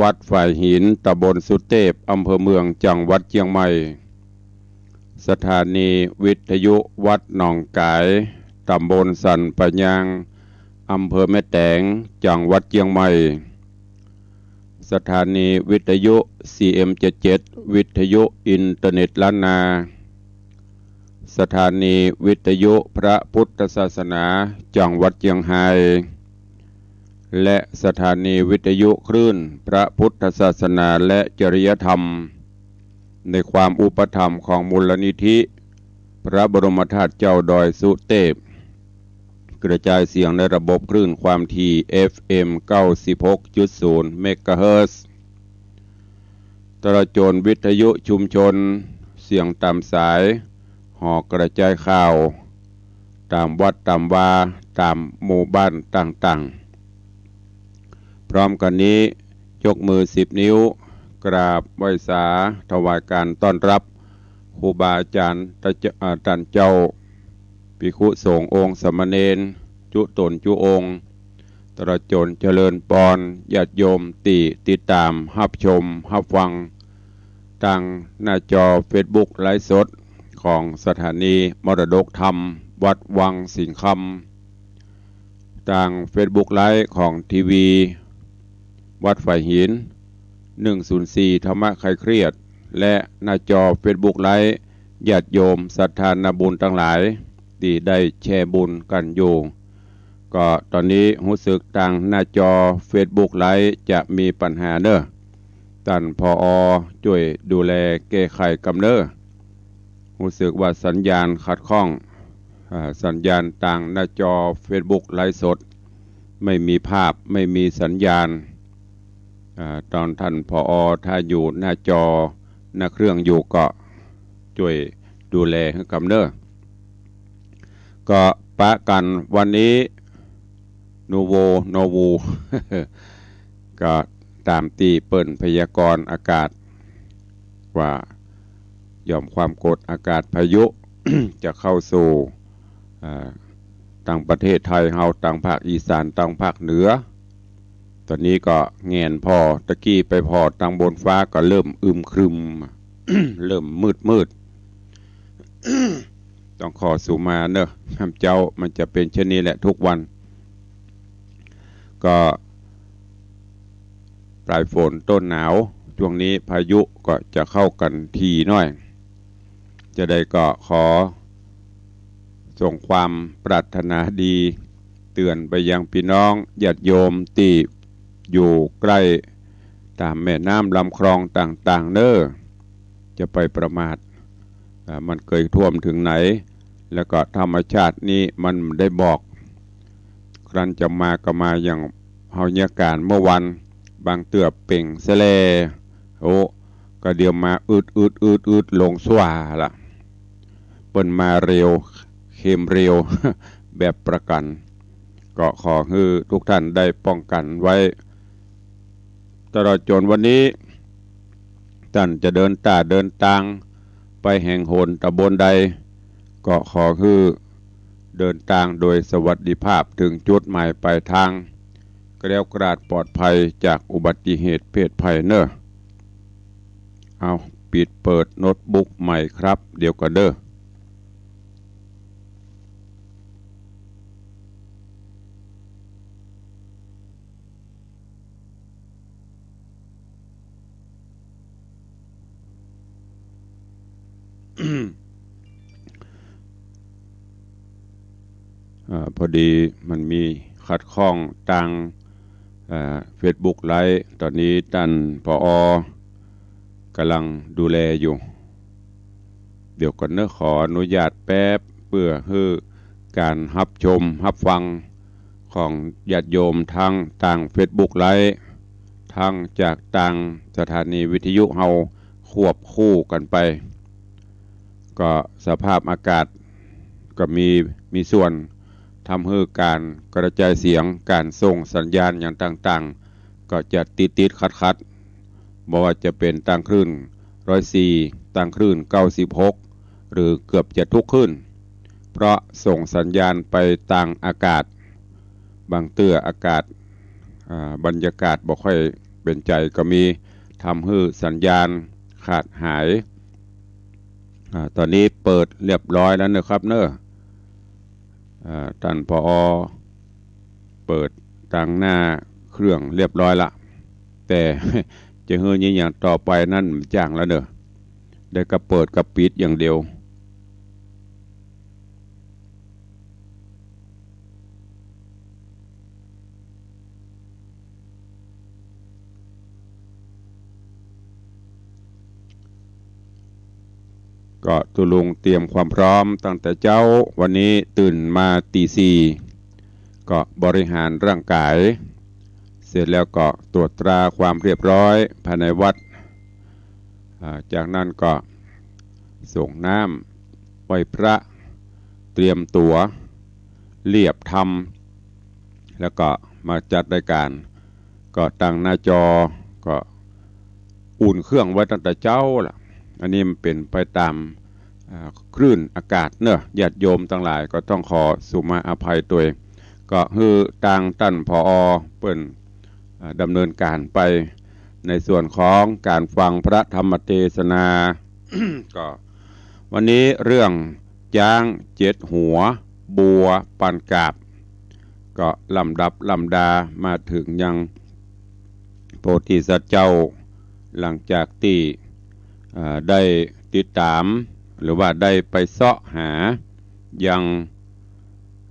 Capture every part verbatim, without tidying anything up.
วัดฝายหิน ตำบลสุเตพ อำเภอเมือง จังหวัดเจียงใหม่ สถานีวิทยุวัดหนองก๋าย ตำบลสันป่ายาง อำเภอแม่แตง จังหวัดเจียงใหม่ สถานีวิทยุ ซีเอ็มเจ็ดเจ็ด วิทยุอินเทอร์เน็ตล้านนา สถานีวิทยุพระพุทธศาสนา จังหวัดเจียงฮาย และสถานีวิทยุคลื่นพระพุทธศาสนาและจริยธรรม ในความอุปถัมภ์ของมูลนิธิพระบรมธาตุเจ้าดอยสุเตพ กระจายเสียงในระบบคลื่นความถี่ เอฟเอ็ม เก้าสิบหกจุดศูนย์ เมกะเฮิรตซ์ ตลอดจ๋นวิทยุชุมชน เสียงต๋ามสาย หอกระจายข่าว ต๋ามวัดต๋ามวา ต๋ามหมู่บ้านต่างๆ พร้อมกั๋นนี้ ยกมือสิบนิ้ว กราบไหว้สา ถวายก๋านต้อนรับ ครูบาอาจ๋ารย์ ตะเจ- อ่า ต้านเจ้า ภิกขุสงฆ์องค์สามเณร จุ๊ต๋นจุ๊องค์ ตลอดจ๋นเจริญปอน ญาติโยมตี้ติดต๋าม ฮับชม ฮับฟัง ตางหน้าจอเฟซบุ๊กไลฟ์สดของสถานีมรดกธรรมวัดวังสิงห์คำ ตางเฟซบุ๊กไลฟ์ของทีวีวัดฝายหิน หนึ่งศูนย์สี่ ธรรมะคลายเครียด และหน้าจอเฟซบุ๊กไลฟ์ญาติโยมศรัทธานาบุญตังหลาย ตี้ได้แชร์บุญกั๋นอยู่ ก็ต๋อนนี้ฮู้สึกตางหน้าจอเฟซบุ๊กไลฟ์จะมีปัญหาเน่อ ต้าน ผอ จ้วยดูแลแก้ไขกำเน่อ ฮู้สึกว่าสัญญาณขัดข้อง อ่า สัญญาณตางหน้าจอเฟซบุ๊กไลฟ์สด ไม่มีภาพ ไม่มีสัญญาณ อ่า ตอนต้าน ผอ ถ้าอยู่หน้าจอหน้าเครื่องอยู่ก็จ้วยดูแลหื้อกำเน่อ ก็ปะกั๋นวันนี้ โนโว โนโว ก็ต๋ามตี้เปิ้นพยากรณ์อากาศ ว่าหย่อมความกดอากาศพายุ จะเข้าสู่ อ่า ตางประเทศไทยเฮา ตางภาคอีสาน ตางภาคเหนือ ต๋อนนี้ก็แหงนผ่อ ตะกี้ไปผ่อตางบนฟ้าก็เริ่มอึมครึม เริ่มมืดๆ ต้องขอสุมาเน่อ ยามเจ๊ามันจะเป๋นเช่นนี้แหละทุกวัน ก็ปลายฝนต้นหนาว ช่วงนี้พายุก็จะเข้ากั๋นถี่หน้อย จะใดก็ขอส่งความปรารถนาดี เตื๋อนไปยังปี้น้องญาติโยมตี้อยู่ใก้ต๋ามแม่น้ำลำคลองต่างๆ เน่อ จะไปประมาท อ่า มันเกยท่วมเถิงไหน แล้วก็ธรรมชาตินี้มันได้บอก ครั้นจะมาก็มาอย่างเฮาเยียะก๋านเมื่อวัน บางเตื้อเป๋งแสแล โอ้ ก็เดี๋ยวมาอืดๆๆๆ ลงสั่วละ เปิ้นมาเร็ว เข็มเร็ว แบบประกั๋น ก็ขอหื้อทุกท่านได้ป้องกั๋นไว้ ตลอดจ๋นวันนี้ ต้านจะเดินต้าเดินตางไปแห่งหนต๋ำบลใด ก็ขอหื้อเดินตางโดยสวัสดิภาพเถิงจุดหมายปลายตาง แคล้วคลาดปลอดภัยจากอุบัติเหตุเพศภัยเน่อ เอา ปิดเปิดโน้ตบุ๊กใหม่ครับ เดี๋ยวก่อนเน่อ อ่า พอดีมันมีขัดข้องตาง อ่า เฟซบุ๊กไลฟ์ ต๋อนนี้ต้าน ผอ ก่ำลังดูแลอยู่ เดี๋ยวก่อนเน่อ ขออนุญาตแป๊บ เปื้อหื้อก๋านฮับชมฮับฟังของญาติโยมตังตางเฟซบุ๊กไลฟ์ ตังจากตางสถานีวิทยุเฮาควบคู่กั๋นไป ก็สภาพอากาศก็มี มีส่วนทำหื้อก๋านกระจายเสียง ก๋านส่งสัญญาณอย่างต่างๆ ก็จะติดๆ ขัดๆ บ่ว่าจะเป๋นตางคลื่นร้อยสี่ ตางคลื่นเก้าสิบหก หรือเกือบจะทุกคลื่น เพราะส่งสัญญาณไปตางอากาศ บางเตื้ออากาศ อ่า บรรยากาศบ่ค่อย เป็นใจ๋ก็มี ทำหื้อสัญญาณขาดหาย อ่า ต๋อนนี้เปิดเรียบร้อยแล้วเนาะครับเนาะ อ่า ต้าน ผอ เปิดตังหน้าเครื่องเรียบร้อยละ แต่จะหื้อหยังต่อไปนั้นบ่จ้างแล้วเนาะ ได้ก็เปิดกับปิดอย่างเดียว ก็ตุ๊ลุงเตรียมความพร้อมตั้งแต่เจ๊า วันนี้ตื่นมาตีสี่ ก็บริหารร่างก๋าย เสร็จแล้วก็ตรวจตราความเรียบร้อยภายในวัด อ่า จากนั้นก็สรงน้ำ ไหว้พระ เตรียมตั๋ว เลียบธรรม แล้วก็มาจัดรายก๋าน ก็ตังหน้าจอ ก็อุ่นเครื่องไว้ตั้งแต่เจ๊าละ อันนี้มันเป๋นไปต๋าม อ่า คลื่นอากาศเนาะ ญาติโยมตังหลายก็ต้องขอสุมาอภัยตวย ก็หื้อตางต้าน ผอ เปิ้น อ่า ดำเนินก๋านไป ในส่วนของก๋านฟังพระธรรมเตสนา ก็วันนี้เรื่องจ๊างเจ็ดหัว บัวปันกาบ ก็ลำดับลำดามาเถิงยังโพธิสัตว์เจ้า หลังจากตี้ อ่า ได้ติดต๋าม หรือว่าได้ไปเซาะหายัง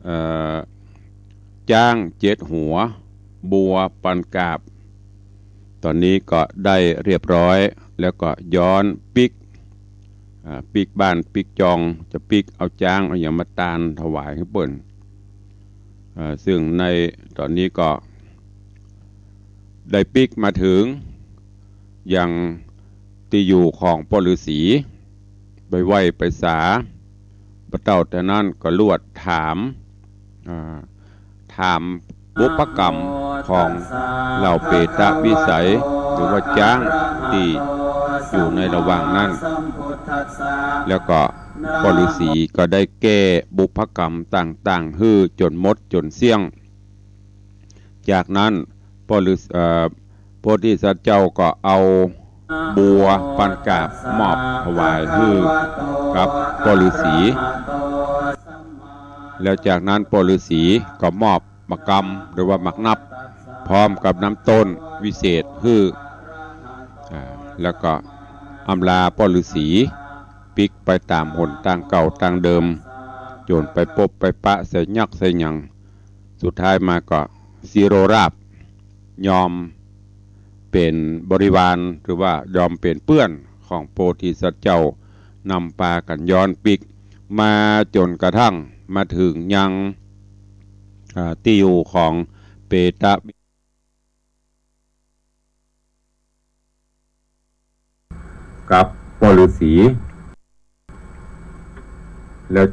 เอ่อ จ๊างเจ็ดหัว บัวปันกาบ ต๋อนนี้ก็ได้เรียบร้อย แล้วก็ย้อนปิ๊ก อ่า ปิ๊กบ้านปิ๊กจอง จะปิ๊กเอาจ๊างเอาหยังมาตานถวายหื้อเปิ้น อ่า ซึ่งในต๋อนนี้ก็ได้ปิ๊กมาเถิงยังตี้อยู่ของป้อฤๅษี ไปไหว้ไปสา บ่เต้าแต่นั้นก็ลวดถาม อ่า ถามบุพกรรมของเหล่าเปตวิสัย หรือว่าจ๊างตี้อยู่ในระหว่างนั้น แล้วก็ป้อฤๅษีก็ได้แก้บุพกรรมต่างๆ หื้อจ๋นหมดจ๋นเสี้ยง จากนั้นป้อฤๅษ- เอ่อ โพธิสัตว์เจ้าก็เอาบัวปันกาบมอบถวายหื้อกับป้อฤๅษี แล้วจากนั้นป้อฤๅษีก็มอบหมากกำ หรือว่าหมากนับ พร้อมกับน้ำต้นวิเศษหื้อ อ่า แล้วก็อำลาป้อฤๅษี ปิ๊กไปต๋ามหนตางเก่าตางเดิม จ๋นไปปบไปปะใส่ยักษ์ใส่หยัง สุดท้ายมาก็สิโรราบ ยอมเป๋นบริวาร หรือว่ายอมเป๋นเปื้อนของโพธิสัตว์เจ้า นำปากั๋นย้อนปิ๊กมาจ๋นกระทั่งมาเถิงยัง อ่า ตี้อยู่ของเปตวิ กับป้อฤๅษี แล้ว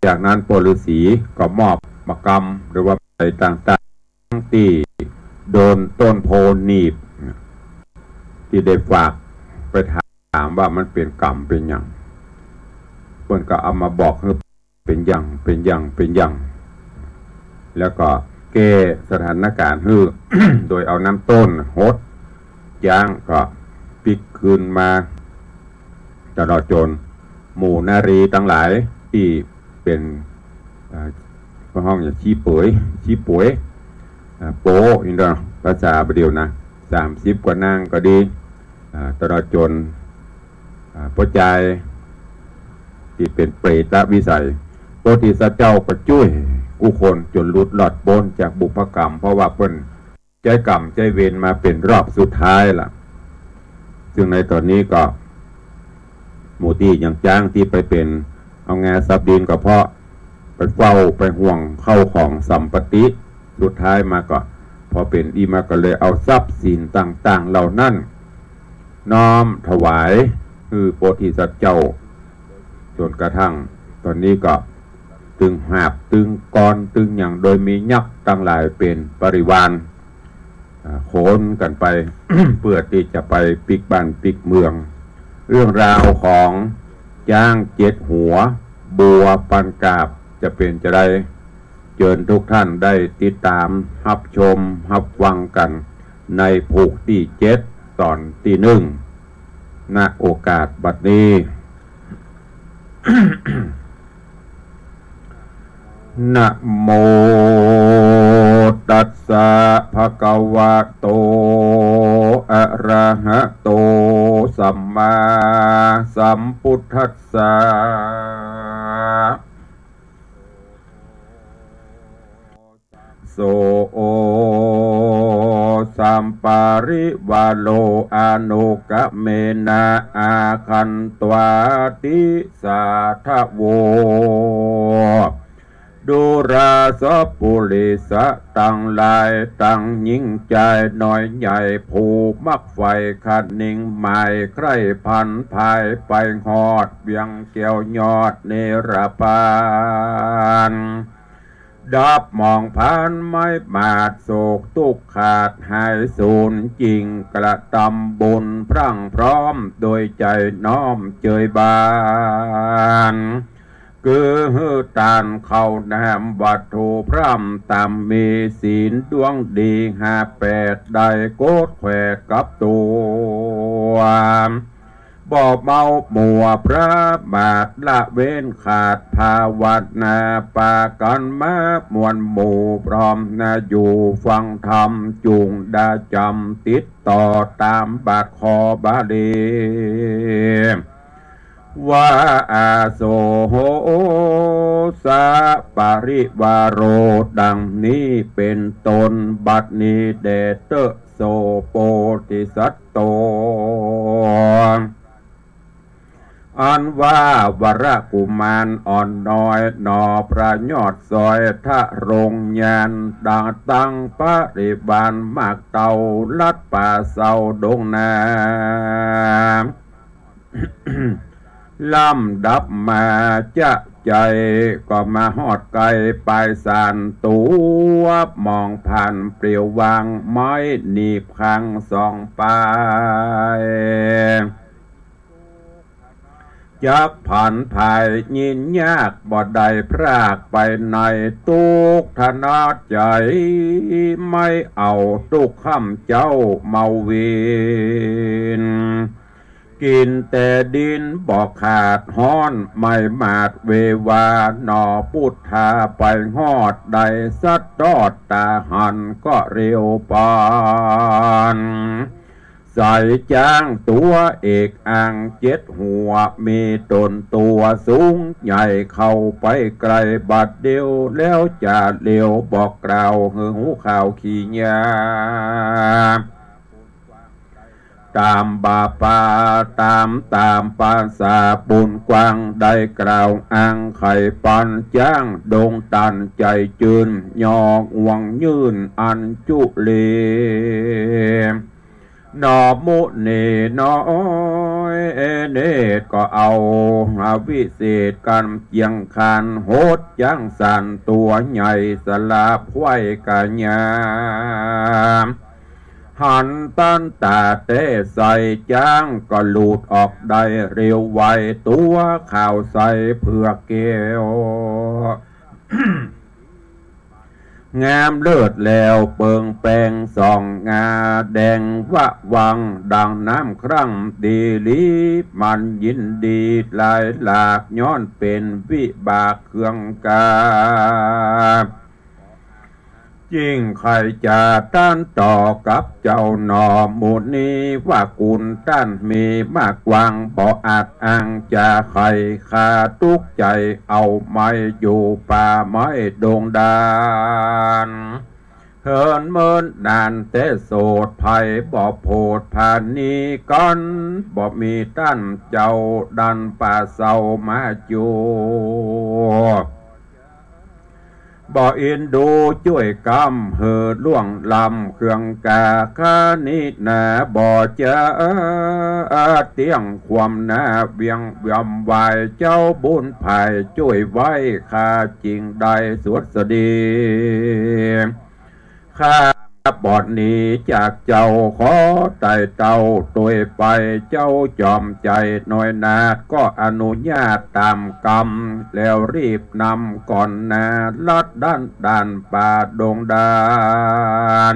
จากนั้นป้อฤๅษีก็มอบหมากกำ หรือว่าอะไรต่างๆ ตี้โดนต้นโพหนีบ ตี้ได้ฝากไปถามว่ามันเป๋นกรรมเป๋นหยัง เปิ้นก็เอามาบอกหื้อ เป๋นหยัง เป๋นหยัง เป๋นหยัง แล้วก็แก้สถานก๋ารณ์หื้อ โดยเอาน้ำต้นหด จ๊างก็ปิ๊กคืนมา ตลอดจ๋นหมู่นารีตังหลายตี้เป๋น อ่า ห้องอย่างชี้เป๋ย ชี้เป๋ย อ่า โป๊ะ อินเดีย ภาษาบ่าเดี่ยวนะ สามสิบกว่านางก็ดี อ่า ตลอดจ๋น อ่า ป้อจายตี้เป๋นเปตวิสัย โพธิสัตว์เจ้าก็จ้วยกู้คน จ๋นหลุดรอดป๊นจากบุพกรรม เพราะว่าเปิ้นใจ๊กรรมใจ๊เวรมาเป๋นรอบสุดท้ายละ ซึ่งในต๋อนนี้ก็หมู่ตี้ยังจ๊างตี้ไปเป๋นเอาแงทรัพย์ดินก็เพราะไปเฝ้าไปห่วงเข้าของสัมปติ สุดท้ายมาก็พอเป๋นอี้มาก็เลยเอาทรัพย์สินต่างๆ เหล่านั้น น้อมถวายหื้อโพธิสัตว์เจ้า จ๋นกระทั่งต๋อนนี้ก็ตึงหาบ ตึงกลอน ตึงหยัง โดยมียักษ์ตังหลายเป๋นบริวาร อ่า ขนกั๋นไป เปื้อตี้จะไปปิ๊กบ้านปิ๊กเมือง เรื่องราวของจ๊างเจ็ดหัว บัวปันกาบ จะเป๋นจาใด เจิญทุกท่านได้ติดต๋ามฮับชมฮับฟังกั๋น ในผูกตี้เจ็ด ต๋อนตี้นึ่ง ณ โอกาสบัดนี้ นะโมตัสสะ ภะคะวะโต อะระหะโต สัมมาสัมพุทธัสสะ โส สัปปะริวาโร อนุกะเมนะ อาคันตวาติสาทะโว ดูราสะปุริสะตังหลาย ตังญิงจายน้อยใหญ่ ผู้มักใฝ่คะนิงหมาย ใคร่ผันผายไปฮอด เวียงแก้วยอดเนรปาน ดับหมองพานไม้บาด โศกตุ๊กข์ขาดหายสูญ จิ่งกระตำบุญพรั่งพร้อม โดยใจ๋น้อมเจยบาน คือหื้อตานข้าวน้ำวัตถุพร่ำ ต๋ามมีศีลดวงดีห้าแปด ได้โกฏแขวดกับตั๋ว บ่เมามัวประมาท ละเว้นขาดภาวนา ปากั๋นมามวลหมู่พร้อมนา อยู่ฟังธรรมจุ่งดาจ๋ำ ติดต่อต๋ามบาทคอบาลี ว่า อาโส สะปะริวาโร ดังนี้เป๋นต้น บัดนี้แด่เต๊อะ โส โพธิสัตโต อันว่าวรกุมารอ่อนน้อยหนอ พระยอดสอยทะรงญาณ ดังตังบริวารมากเต้า ลัดป่าเซาดงนา ลำดับมาจะใจ๋ ก็มาฮอดใก้ปายสานตั๋ว มองผ่านเปลี่ยววาง ไม้หนีบคางสองปาย จักผันผายยินยาก บ่ได้พรากไปไหน ตุ๊กข์ทนาใจ๋ ไม่เอาตุ๊กข์ค้ำเจ้าเมาวิน กิ๋นแต่ดินบ่ขาดฮ้อน ไม่หมาดเววาหนอ พุทธาไปฮอด ได้สัตว์ตอดต๋าหัน ก็เร็วปาน ใส่จ๊างตั๋วเอกอ่างเจ็ดหัว มีต๋นตั๋วสูงใหญ่ เข้าไปใก้บัดเดียว แล้วจะเร็วบอกกล่าว หื้อฮู้ข่าวขี้ยา ต๋ามบาปา ต๋าม ต๋ามภาษาปุ้นกว้าง ได้กล่าวอ้างไขปันจ๊าง ดงตันใจ๋จื้น ยอห่วงยื่นอันจุลี หนอมุนีน้อยเนตร ก็เอาวิเศษกั๋นเจียงคาน หดจ๊างสันตั๋วใหญ่ สลาบไขว้กะยา หันตันต๋าแต๊ใส่จ๊าง ก็หลุดออกได้เร็วไว ตั๋วขาวใสเผือกแก้ว งามเลิศแล้วเปิงแปง ส่องงาแดงวะวัง ดังน้ำครั่งดีหลี มันยินดีหลายหลาก ย้อนเป๋นวิบากเครื่องกา จิ่งใค่จะตันต่อกับเจ้าหนอมุนี ว่ากุณตันมีมากกว้าง บ่อาจอ้างจะไข ข้าตุ๊กข์ใจ๋เอาไม้อยู่ป่าไม้ดงดาน เหินเมินนานแต๊โสด ไผบ่โผดผานีกั๋น บ่มีตันเจ้าดันป่าเซามาอยู่ บ่อินดูจ้วยกำ หื้อล่วงล้ำเครื่องกาคานินา บ่จะเตี้ยงความนา เวียงวำวายเจ้าบุญผาย จ้วยไว้ข้าจิ่งได้สวัสดี ข้าบ่หนีจากเจ้า ขอไต่เต้าตวยไป เจ้าจอมใจ๋น้อยนา ก็อนุญาตต๋ามกำ แล้วรีบนำก่อนนา ลัดด้านด่านป่าดงดาน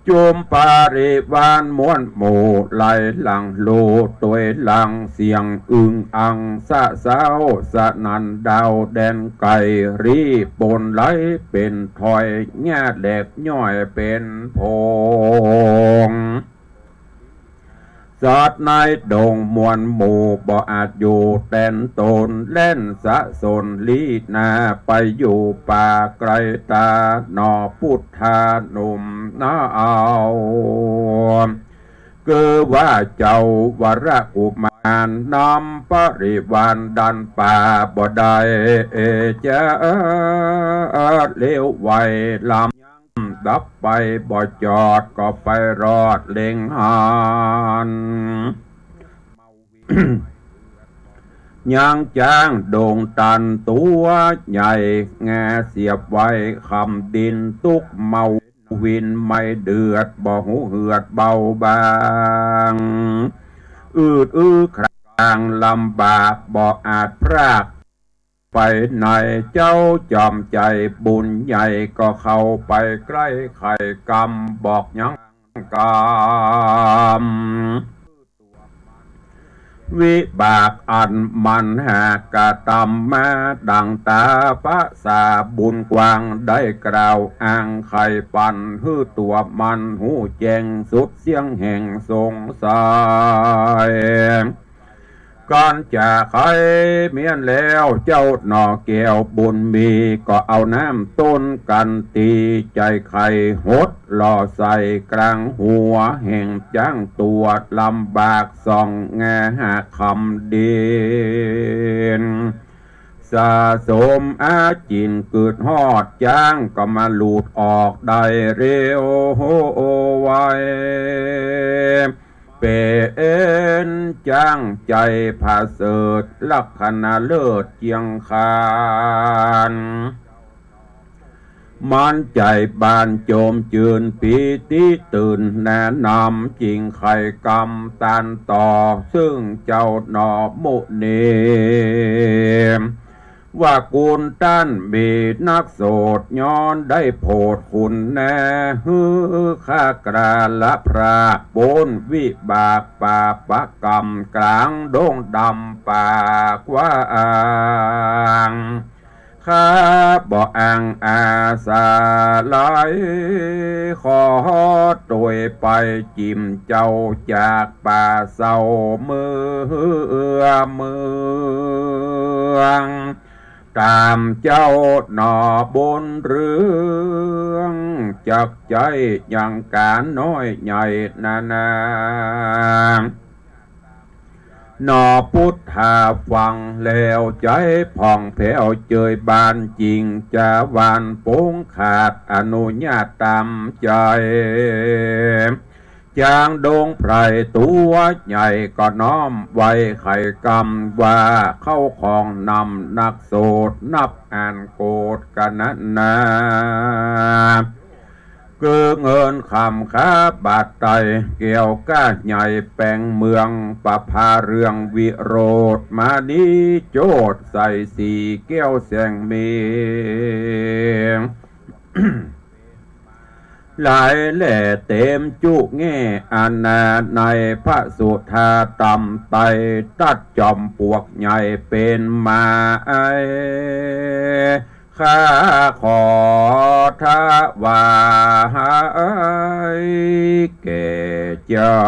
จุมปริวารมวลหมู่ ไหลหลั่งลู่ตวยหลัง เสียงอึงอังสะเซ้า สนั่นดาวแดนไกล รีบปนไหลเป๋นถอย หญ้าแหลกย่อยเป๋นผง สัตว์ในดงมวลหมู่ บ่อาจอยู่แตนตน แล่นสะสนลี้หน้า ไปอยู่ป่าไกลต๋า หนอปุทธาหนุ่มนาเอา คือว่าเจ้าวรกุมาร นำปริวารดันป่าบ่ได้ จะเลวไหวลำ ดับไปบ่จอด ก็ไปรอดเล็งหัน ยังจ๊างดงตันตั๋วใหญ่ แงเสียบไว้คำดิน ตุ๊กเมาวินไม่เดือด บ่ฮู้เหือดเบาบาง อืดอื้อครางลำบาก บ่อาจพราก ไปไหน เจ้าจอมใจ๋บุญใหญ่ ก็เข้าไปใก้ไขกรรม บอกยังกรรม วิบากอันมันหากระตำมา ดังต๋าประสาบุญกว้าง ได้กล่าวอ้างไขปัน หื้อตั๋วมันฮู้แจ้ง สุดเสี้ยงแห่งสงสัย ก่อนจะไขเมี้ยนแล้ว เจ้าหน่อแก้วบุญมี ก็เอาน้ำต้นกั๋นตี ใจ๋ไข่หดหล่อใส่ก๋างหัว แห่งจ๊างตั๋วลำบาก ส่องแงหาคำดิน สะสมอาจินกึดฮอด จ๊างก็มาหลุดออกได้เร็วไว เป๋นจ๊างใจ๋ผะเสริฐ ลักษณะเลิศเจียงคาน มันใจ๋บานโจมจืน ปีติตื่นแนะนำ จิ่งไขกรรมตานต่อ ซึ่งเจ้าหน่อมุนี ว่ากุณต้านมีนักโสด ย้อนได้โผดคุณแน่ หื้อข้ากล้าละพราก ป๊นวิบากปาปกรรม ก๋างดงดำป่ากว้าง ข้าบ่อั้งอาศัย ขอตวยไปจิ่มเจ้า จากป่าเศร้าเมืองเมือง ต๋ามเจ้าหน่อบุญเรือง จักใจ๊ยังก๋านน้อยใหญ่นานา หน่อปุทธาฟังแล้ว ใจ๋ผ่องแผ้วเจยบานจิ่ง จาหวานปงขาดอนุญาตต๋ามใจ๋ จ๊างดงไพร่ตั๋วใหญ่ ก็น้อมไหว้ไขกรรมว่า เข้าของนำนักโสด นับอันโกฏกะนะนา คือเงินคำคาบาทไตร แก้วก้าใหญ่แป๋งเมือง ประภาเรืองวิโรจน์ มณีโจทย์ใสสีแก้วแสงมี หลายแหล่เต๋มจุแง่อาณา ในพระสุธาต๋ามไตร ตัดจอมปลวกใหญ่เป๋นไม้ ข้าขอถวายแก่เจ้า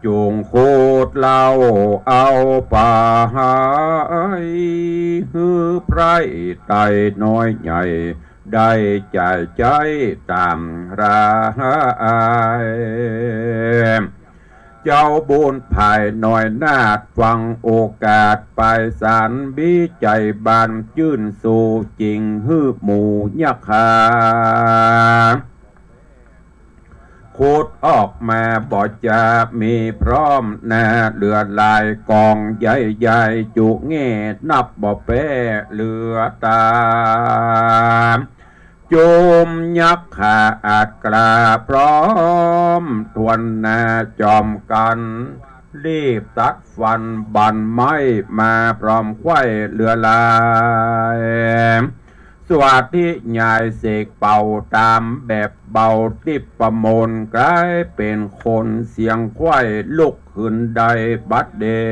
จุ่งขุดเล่าเอาไป หื้อไพร่ไตรน้อยใหญ่ ได้จ่ายใจ๊ต๋ามราย เจ้าบุญภายน้อยนาฏ ฟังโอกาสปายสาร มีใจ๋บานจื้นสู่ จิ่งหื้อหมู่ยักขา ขุดออกมาบ่จะมีพร้อมนา เหลือหลายก๋องใหญ่ๆ จุแง่นับบ่แป๊เหลือต๋าม จุมยักขาอาจกล้าพร้อมถ้วนหน้า จอมกั๋นรีบตัดฟันบั้นไม้ มาพร้อมไขว้เหลือหลาย สวาธิญายเสกเป่าต๋ามแบบเบา ทิพมนต์ก๋ายเป๋นคนเสียงไขว้ลุกขึ้นได้บัดเดี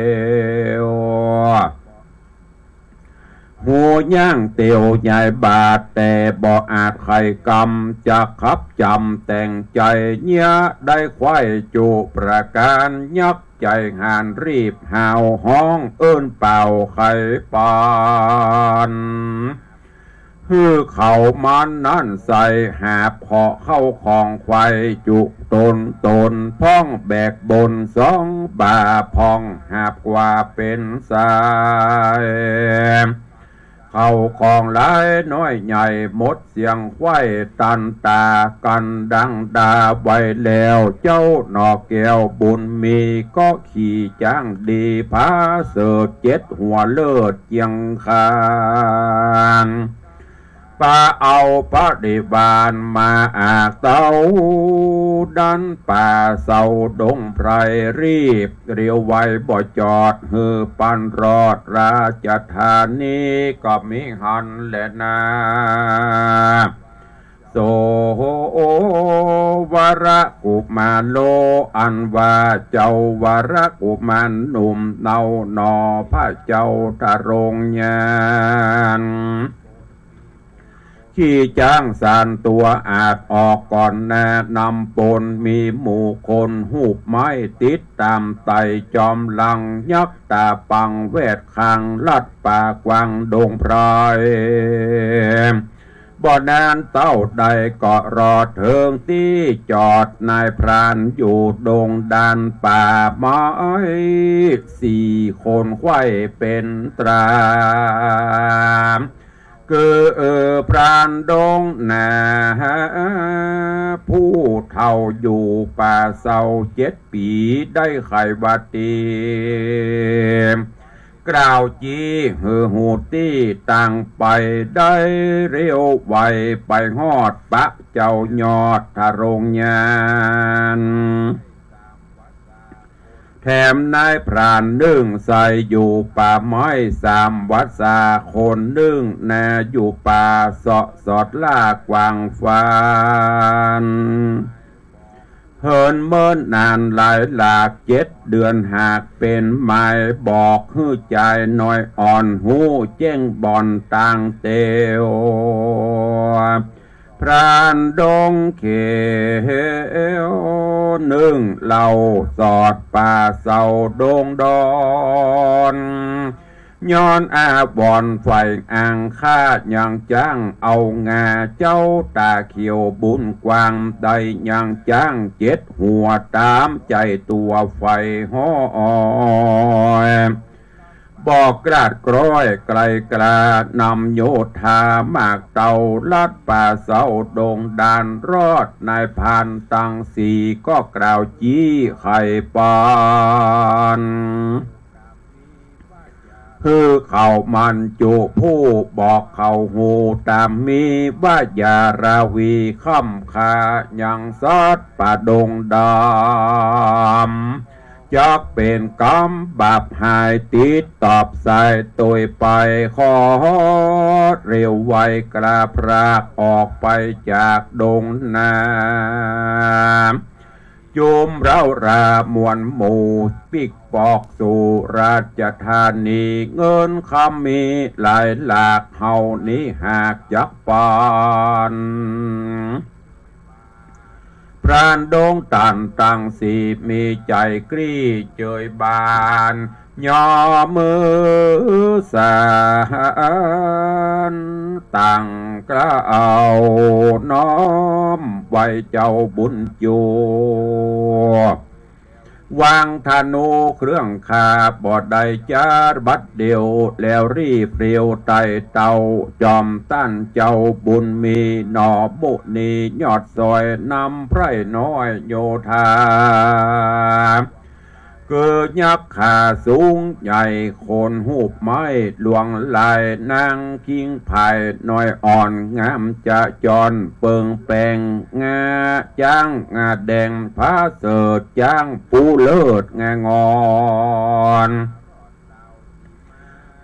ยว หูย่างเตียวใหญ่บาด แต่บ่อาจไขกำ จะขับจ๋ำแต่งใจ๋เยียะ ได้ไขว้จุประก๋าน ยักใจ๋หาญรีบฮาวฮ้อง เอิ้นเป่าไขปาน หื้อเขามันนั้นใส่หาบเหาะเข้าของไขว้จุต๋นต๋น พ่องแบกบนสองบ่า พ่องหาบกว่าเป๋นสาย เข้าของหลายน้อยใหญ่หมดเสียงไขว้ ตันต๋ากั๋นดังดาไว้แล้ว เจ้าหน่อแก้วบุญมี ก็ขี่จ๊างดีผาเสริฐ เจ็ดหัวเลิศเจียงคาน ปาเอาบริวารมาอากเต้า ดันป่าเสาดงไพร รีบเรียวไวบ่จอด หื้อปันรอดราชธานี ก็มีหั้นแลนา โสวรกุมารโล อันว่าเจ้าวรกุมารหนุ่มเนาหน่อ พระเจ้าทรงญาณ ขี่จ๊างสานตั๋วอาจออกก่อนหน้านำปน มีหมู่คนฮูปไม้ติดต๋ามไต่จ๋อมหลัง ยักต๋าปังแวดข้าง ลัดป่ากว้างดงไพร บ่นานเต้าใดก็รอดเถิงตี้จอด นายพรานอยู่ดงดานป่าไม้ สี่คนไขว้เป๋นตรา คือพรานดงนา ผู้เฒ่าอยู่ป่าเสาเจ็ดปี๋ ได้ไขว่าตี๋ กล่าวจี้หื้อฮู้ตี้ตางไป ได้เร็วไวไปฮอดปะเจ้ายอดทรงญาณ แถมนายพรานนึ่งใส่อยู่ป่าไม้สามวัสสา คนนึ่งนาอยู่ป่าเสาะสอดล่ากว้างฟาน เหินเมินนานหลายหลากเจ็ดเดือน หากเป๋นหมายบอกหื้อจายน้อยอ่อนฮู้แจ้งบ่อนตางเตียว พรานดงเขียวนึ่งเหล้าสอดป่าเสาดงดอน ย้อนอาวรณ์ใฝ่อังคายังจ๊างเอางา เจ้าต๋าเขียวบุญกว้าง ได้ยังจ๊างเจ็ดหัวต๋ามใจ๋ตั๋วใฝ่ฮ้อย บอกกราดกร้อยไกลกล้านำโยธา มากเต้าลัดป่าเสาดงดาน รอดนายพรานตังสี่ ก็กล่าวจี้ไขปาน หื้อเขามันจุผู้บอกเขาฮู้ต๋ามมี ว่าอย่าราวีค่ำค่ายังสัตว์ป่าดงดำ จักเป๋นกรรมบาปหายติดตอบสายตวยไป ขอเร็วไวกล้าพรากออกไปจากดงนา จุมเร้ารามวลหมู่ปิ๊กปอกสู่ราชธานี เงินคำมีหลายหลาก เฮานี้หากจักปาน พรานดงตันตังสี่มีใจ๋กรี้เจยบาน ยอมมือสานตั้งกล้าวน้อมไหว้เจ้าบุญจู วางธนูเครื่องฆ่าบ่ได้จ๊าดบัดเดียว แล้วรีบเรียวไต่เต้าจอมต้านเจ้าบุญมี หน่อมุนียอดซอยนำไพร่น้อยโยธา คือยักษ์ขาสูงใหญ่คนฮูปไม้หลวงลาย นางคิงผายน้อยอ่อนงามจะจร เปิงแปงงาจ๊างงาแดง ผาเสริฐจ๊างปูเลิศงางอน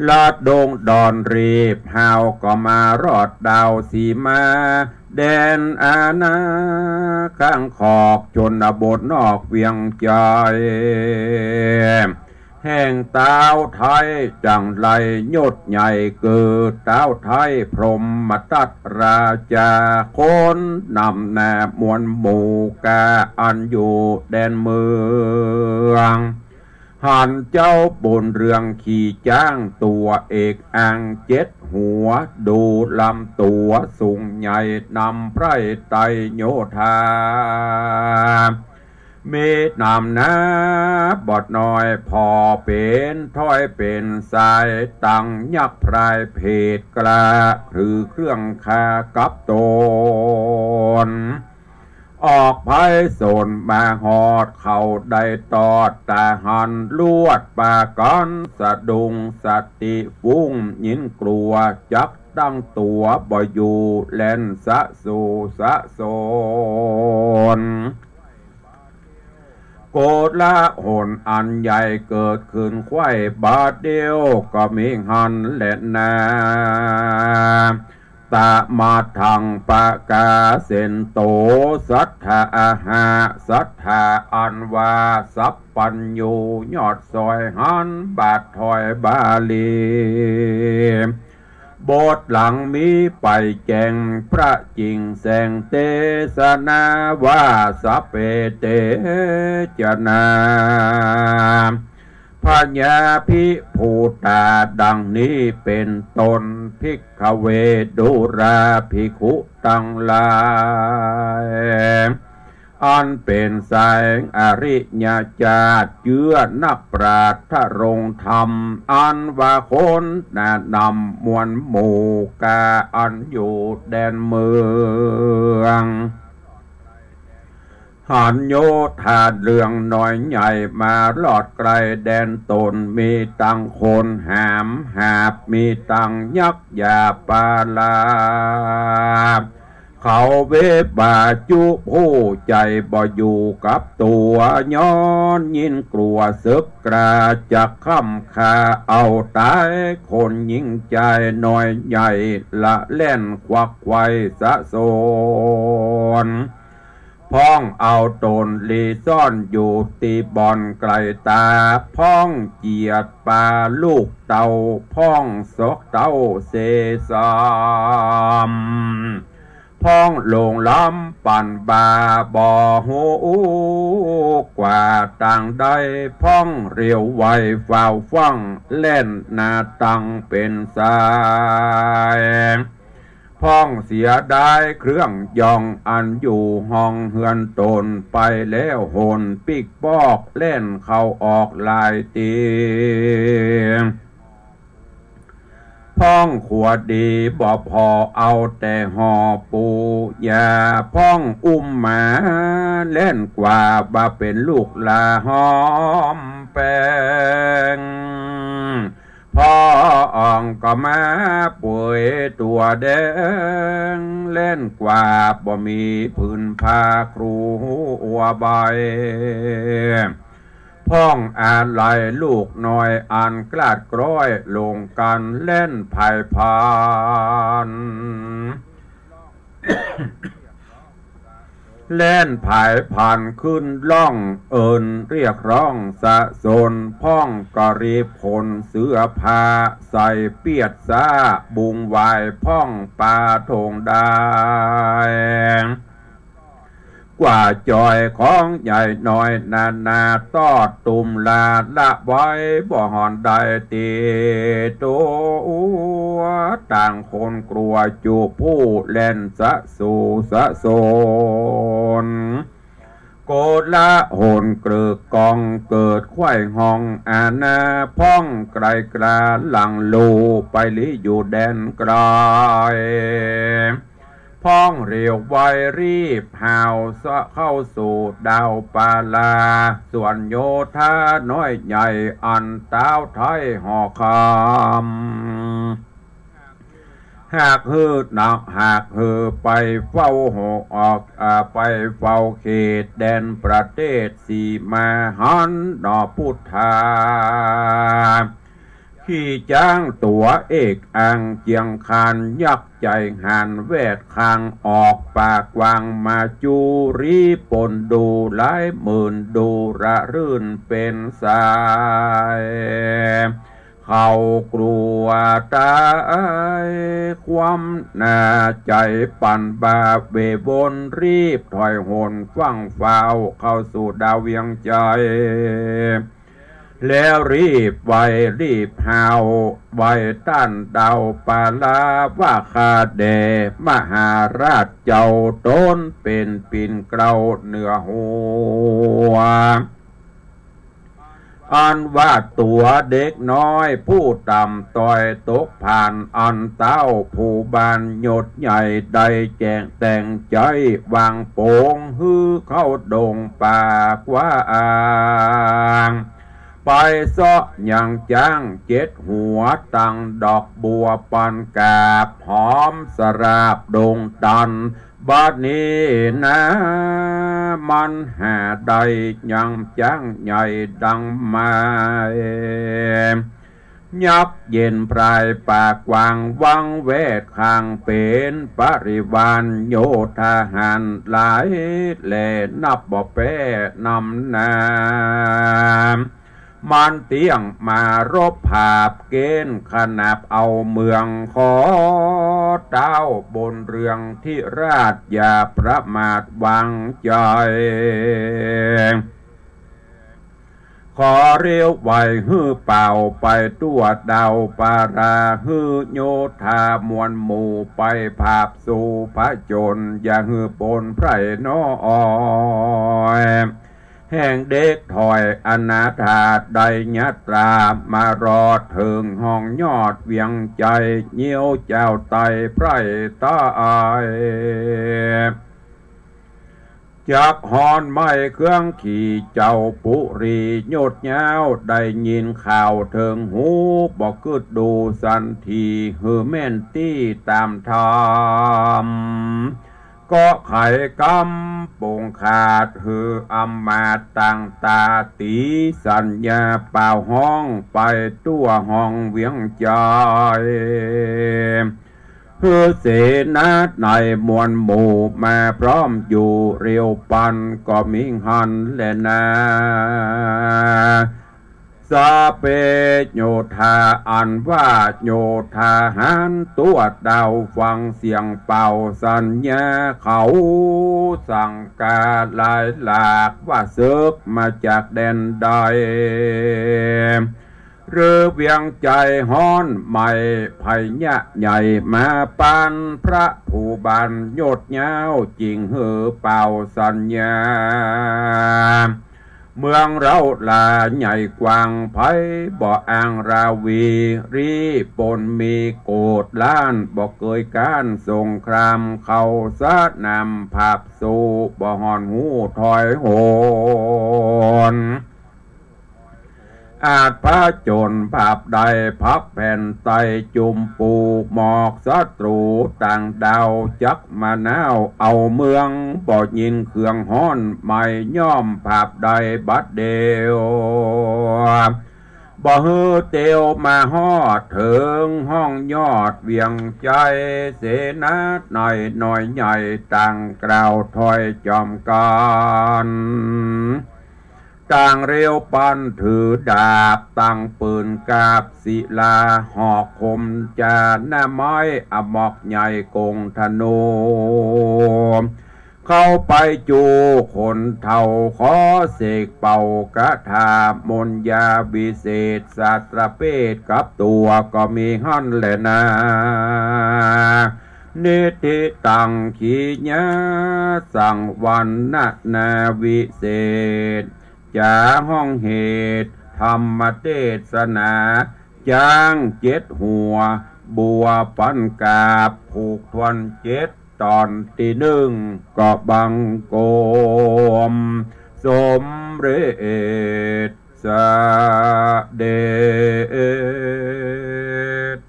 ลัดดงดอนรีบ ฮาวก็มารอดดาวสีมา แดนอาณาข้างขอกชนบทนอกเวียงจันทน์ แห่งต๊าวไท้จังไรยศใหญ่เกิด ต๊าวไท้พรหมทัตราชา คนนำหน้ามวลหมู่กา อันอยู่แดนเมือง หันเจ้าบุญเรืองขี่จ๊างตั๋วเอกอังเจ็ดหัว ดูลำตั๋วสูงใหญ่นำไพร่ไตรโยธา มีหนามหนาบ่น้อยผ่อเป๋นถ้อยเป๋นสาย ตังยักษ์พรายเพศกล้า ถือเครื่องคากับตน ออกไพศาลมาฮอดเขาได้ตอด ตาหันลวดปากั๋นสะดุ้ง สติฟุ้งยินกลัว จักตั้งตั๋วบ่อยู่ แล่นสะสูสะสน โกลาหลอันใหญ่เกิดขึ้นไขว่บาดเดียว ก็มีหั้นแลนา ตะมาทังปะกาเสนโต สัตถาอาหะ สัตถาอันว่าสัพพัญญู ยอดสอยหันบาทถ้อยบาลี บทหลังมีไปแจ้งพระจิ่งแสงเตสนาว่า สัพเพเตจะนา พยาภิภูตา ดังนี้เป๋นต้น ภิกขเว ดูราภิกขุตังหลาย อันเป๋นสายอริยจาติ เจื้อนักปราชญ์ทรงธรรม อันว่าคนแนะนำมวลหมู่กา อันอยู่แดนเมือง หันโยธาเรื่องน้อยใหญ่ มารอดใก้แดนต๋น มีตังคนหามหาบ มีตังยักษ์ยาปาลา เขาเวบาจุผู้ใจ๋บ่อยู่กับตั๋ว ย้อนยินกลัวเสิกกล้า จักค่ำฆ่าเอาต๋าย คนหญิงจายน้อยใหญ่ ละแล่นขวักไขว่สะสน พ่องเอาต๋นหลีซ่อนอยู่ตี้บ่อนไก๋ต๋า พ่องเจียดปาลูกเต้า พ่องสอกเต้าเสสาม พ่องหลงลำปั่นบ่าบ่ฮู้กว่าตางใด พ่องเรียวไวฟ้าวฟั่ง แล่นหน้าตังเป๋นสาย พ่องเสียดายเครื่องย่อง อันอยู่ห้องเฮือนต๋น ไปแล้วหนปิ๊กปอก แล่นเข้าออกหลายตี้ พ่องขัวดีบ่ผ่อ เอาแต่ห่อปูยา พ่องอุ้มหมาแล่นกว่า บ่าเป๋นลูกหล้าหอมแปง พ่องก็มาป่วยตั๋วแดง แล่นกว่าบ่มีผืนผ้าคลุมหัวใบ พ่องอาลัยลูกน้อยอันกล้าดกล้อยลงกั๋น แล่นผายผ่าน แล่นผายผ่านขึ้นล่องเอิญเรียกร้องสะสน พ่องก็รีบขนเสื้อผ้าใส่เปียดซ้า บุงไหว้พ่องปาโถงได้ กว่าจ่อยของใหญ่น้อยนานา ตอดตุ่มลาละไว้บ่หอนได้ตี้ตั๋ว ต่างคนกลัวจุผู้แล่นสะสูสะสน โกลาหลเกลือกองเกิดไขว่ห้องอาณา พ่องไกลกล้าหลังลู่ไปลี้อยู่แดนไกล พ่องเรียวไวรีบหาวเข้าสู่ดาวปาลา ส่วนโยธาน้อยใหญ่อันต๊าวไท้ห่อคำ หากหื้อหนัก หากหื้อไปเฝ้าหอออก อ่า ไปเฝ้าเขตแดนประเทศสีมาหันหนอพุทธา ขี้จ๊างตั๋วเอกอังเจียงคาน ยักษ์ใจ๋หานแวดคาง ออกป่ากว้างมาจูรี ปนดูหลายหมื่น ดูระรื่นเป๋นสาย เขากลัวต๋าย ความหน้าใจ๋ปั่นบาเววน รีบถอยหนฟั่งฟ้าว เข้าสู่ดาวเวียงใจ๋ แล้วรีบไหว้รีบฮาว ไหว้ต้านดาวปาลา ว่าข้าแด่มหาราชเจ้า ต๋นเป๋นปิ่นเกล้าเหนือหัว อันว่าตั๋วเด็กน้อยผู้ต่ำต้อย ตกผ่านอันเต๊า ผู้บ้านยศใหญ่ได้แจ้งแต่งใจ๋ วางโป๋งหื้อเข้าดงป่ากว้าง ไปเซาะยังจ๊างเจ็ดหัว ตั้งดอกบัวปันกาบ หอมสราบดงตัน บัดนี้นา มันหาได้ยังจ๊างใหญ่ดังหมาย ยักษ์เย็นพรายป่ากว้าง วังแวดข้างเป๋นปริวาร โยธาหารหลายแล นับบ่แป๊นำหน้า มันเตี้ยงมารบผาบเก๋ณฑ์ ขนาบเอาเมือง ขอเต๊าบุญเรืองธิราช อย่าประมาทวางใจ๋ ขอเรียวไหว้หื้อเป่า ไปตั๋วดาวปารา หื้อโยธามวลหมู่ ไปผาบสู่ผจญ อย่าหื้อปนไพร่น้อย แห่งเด็กถอยอนาถา ได้ยาตรามารอดเถิงห้องยอดเวียงใจ๋ เยียวเจ้าไต้ไพร่ต๋าย จักฮอนไม้เครื่องขี่เจ้าปุรียศยาว ได้ยินข่าวเถิงหู บ่กึ๊ดดูสันที หื้อแม่นตี้ต๋ามธรรม ก็ไขกำปงขาด หื้ออำมาตย์ต่างต๋า ตี๋สัญญาเป่าฮ้อง ไปตั๋วห้องเวียงใจ๋ หื้อเสนาในมวลหมู่ มาพร้อมอยู่เรียวปัน ก็มีหั้นแลนา สเปโยธา อันว่าโยธาหารตั๋วดาว ฟังเสียงเป่าสัญญา เขาสั่งก๋าหลายหลาก ว่าเสิกมาจากแดนใด หรือเวียงใจ๋ฮ้อนไหม้ พญาใหญ่มาปาน พระผู้บ้านยศยาว จึงหื้อเป่าสัญญา เมืองเฮาหล้าใหญ่กว้าง ใผบ่อ้างราวี รีปนมีโกฏล้าน บ่เกยก๊านสงคราม เข้าสนามผาบสู้ บ่ฮ้อนหูถอยหน อาจผจญผาบใด พับแผ่นไต้จุ่มปูหมอก ศัตรูต่างดาว จักมานาวเอาเมือง บ่ยินเครื่องฮ้อนไหม้ ย่อมผาบใดบัดเดียว บ่หื้อเตียวมาฮอดเถิงห้องยอดเวียงใจ๋ เสนาในน้อยใหญ่ต่างกล่าวถ้อยจอมกั๋น ต่างเรียวปันถือดาบ ตั้งปืนกาบศิลา หอกคมจาหน้าไม้ อมอกใหญ่กงธนู เข้าไปจู๋คนเฒ่า ขอเสกเป่าคาถามนต์ยาวิเศษ สัตว์ประเภทกับตั๋วก็มีหั้นแลนา นิทธิตัง ขีณาสังวรรณนาวิเศษ จ๋าฮ้องเหตุธรรมเทศนา จ๊างเจ็ดหัว บัวปันกาบ ผูกถ้วนเจ็ดต๋อน ตี้นึ่งก็บังคมสมเร็จเสด็จ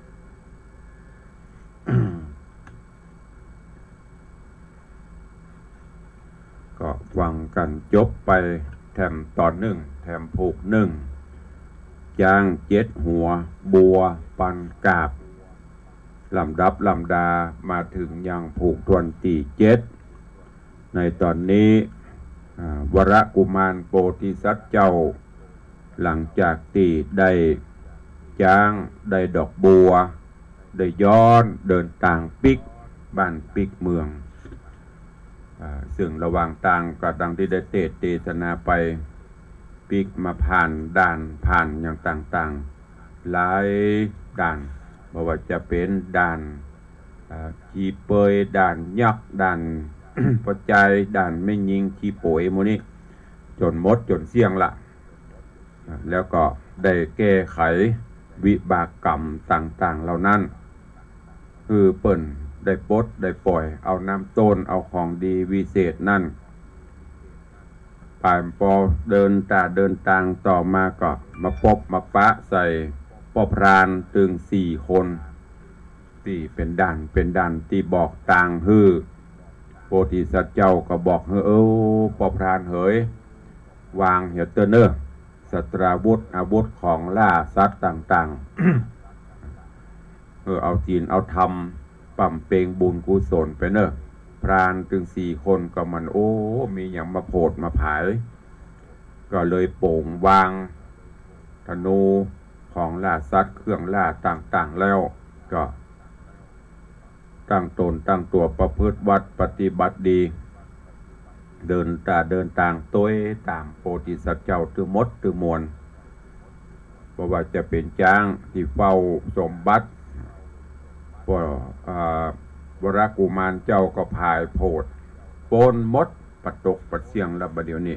ก็ฟังกั๋นจบไปแถมต๋อนนึ่ง แถมผูกนึ่ง จ๊างเจ็ดหัว บัวปันกาบ ลำดับลำดามาเถิงยังผูกถ้วนตี้เจ็ด ในต๋อนนี้ อ่า วรกุมารโพธิสัตว์เจ้า หลังจากตี้ได้จ๊าง ได้ดอกบัว ได้ย้อนเดินตางปิ๊กบ้านปิ๊กเมือง อ่า ซึ่งระหว่างตางก็ดังตี้ได้เตสน์เตสนาไป ปิ๊กมาผ่านด่านผ่านอย่างต่างๆ หลายด่าน บ่ว่าจะเป๋นด่าน อ่า ขี้เปย ด่านยักษ์ ด่านป้อจาย ด่านแม่ญิงขี้โป๋ย หมู่นี้ จ๋นหมดจ๋นเสี้ยงละ แล้วก็ได้แก้ไขวิบากกรรมต่างๆ เหล่านั้น หื้อเปิ้นได้ปลดได้ป่อย เอาน้ำต้น เอาของดีวิเศษนั้น ไป ปอเดินต๋าเดินตางต่อมาก็มาปบมาปะใส่ป้อพรานตึงสี่คน ตี้เป๋นด่านเป๋นด่านตี้บอกตางหื้อ โพธิสัตว์เจ้าก็บอกหื้อ เออ ป้อพรานเหย วางเหียเต๊อะเน่อ สัตราวุธ อาวุธของล่าสัตว์ต่างๆ เออ เอาศีลเอาธรรม บำเพ็งบุญกุศลไปเน่อ พรานตึงสี่คนก็มัน โอ้ มีหยังมาโผดมาผาย ก็เลยโป๋งวางธนูของล่าสัตว์ เครื่องล่าต่างๆ แล้ว ก็ตั้งต๋นตั้งตั๋วประพฤติวัตรปฏิบัติดี เดินต๋าเดินตางตวยต๋ามโพธิสัตว์เจ้าตึงหมดตึงมวล บ่ว่าจะเป๋นจ๊างตี้เฝ้าสมบัติ ก็ อ่า วรกุมารเจ้าก็ผายโผด ป๊นหมด ปัดตกปัดเสี้ยงแล้วบ่าเดี่ยวนี้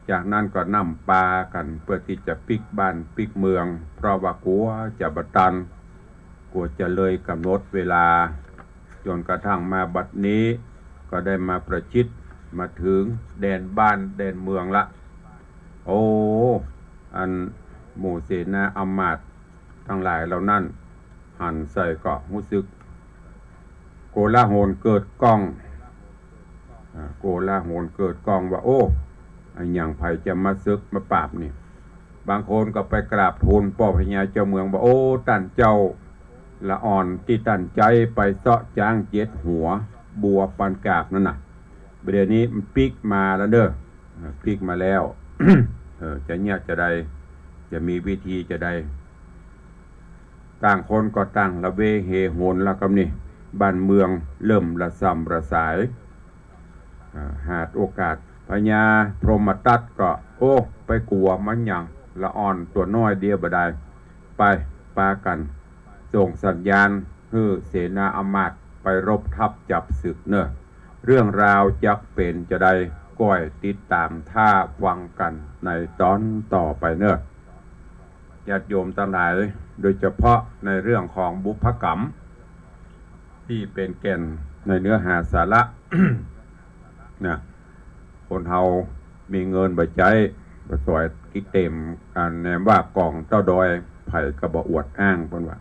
จากนั้นก็นำปากั๋นเปื้อตี้จะปิ๊กบ้านปิ๊กเมือง เพราะว่ากั๋วจะบ่ตัน กั๋วจะเลยก๋ำหนดเวลา จ๋นกระทั่งมาบัดนี้ ก็ได้มาประชิดมาเถิงแดนบ้านแดนเมืองละ โอ้ อันหมู่เสนาอำมาตย์ตังหลายเหล่านั้น หันใส่ก็ฮู้สึกโกลาหลเกิดก้อง อ่า โกลาหลเกิดก้องว่า โอ้ อะหยังใผจะมาเสิกมาปราบนี่ บางคนก็ไปกราบทูลป้อพญาเจ้าเมืองว่า โอ้ ต้านเจ้า ละอ่อนตี้ต้านใจ๊ไปเซาะจ๊างเจ็ดหัว บัวปันกาบนั่นน่ะ บ่าเดี่ยวนี้มันปิ๊กมาแล้วเน่อ อ่า ปิ๊กมาแล้ว เออ จะเยียะจาใด จะมีวิธีจาใด ต่างคนก็ต่างละเวเหหนแล้วกำนี้ บ้านเมืองเริ่มระส่ำระสาย อ่า หาดโอกาส พญาพรหมทัตก็ โอ้ ไปกั๋วมันหยัง ละอ่อนตั๋วน้อยเดียวบ่ได้ ไป ปากั๋นส่งสัญญาณหื้อเสนาอำมาตย์ไปรบทัพจับศึกเน่อ เรื่องราวจักเป๋นจาใด ก้อยติดต๋ามท่าฟังกั๋นในต๋อนต่อไปเน่อ ญาติโยมตังหลาย โดยเฉพาะในเรื่องของบุพกรรม ตี้เป๋นแก่นในเนื้อหาสาระ นะ คนเฮามีเงินบ่ใจ๊ บ่สอยกิ๋นเต็ม อันแนมว่ากองเต้าดอย ใผก็บ่อวดอ้าง เปิ้นว่า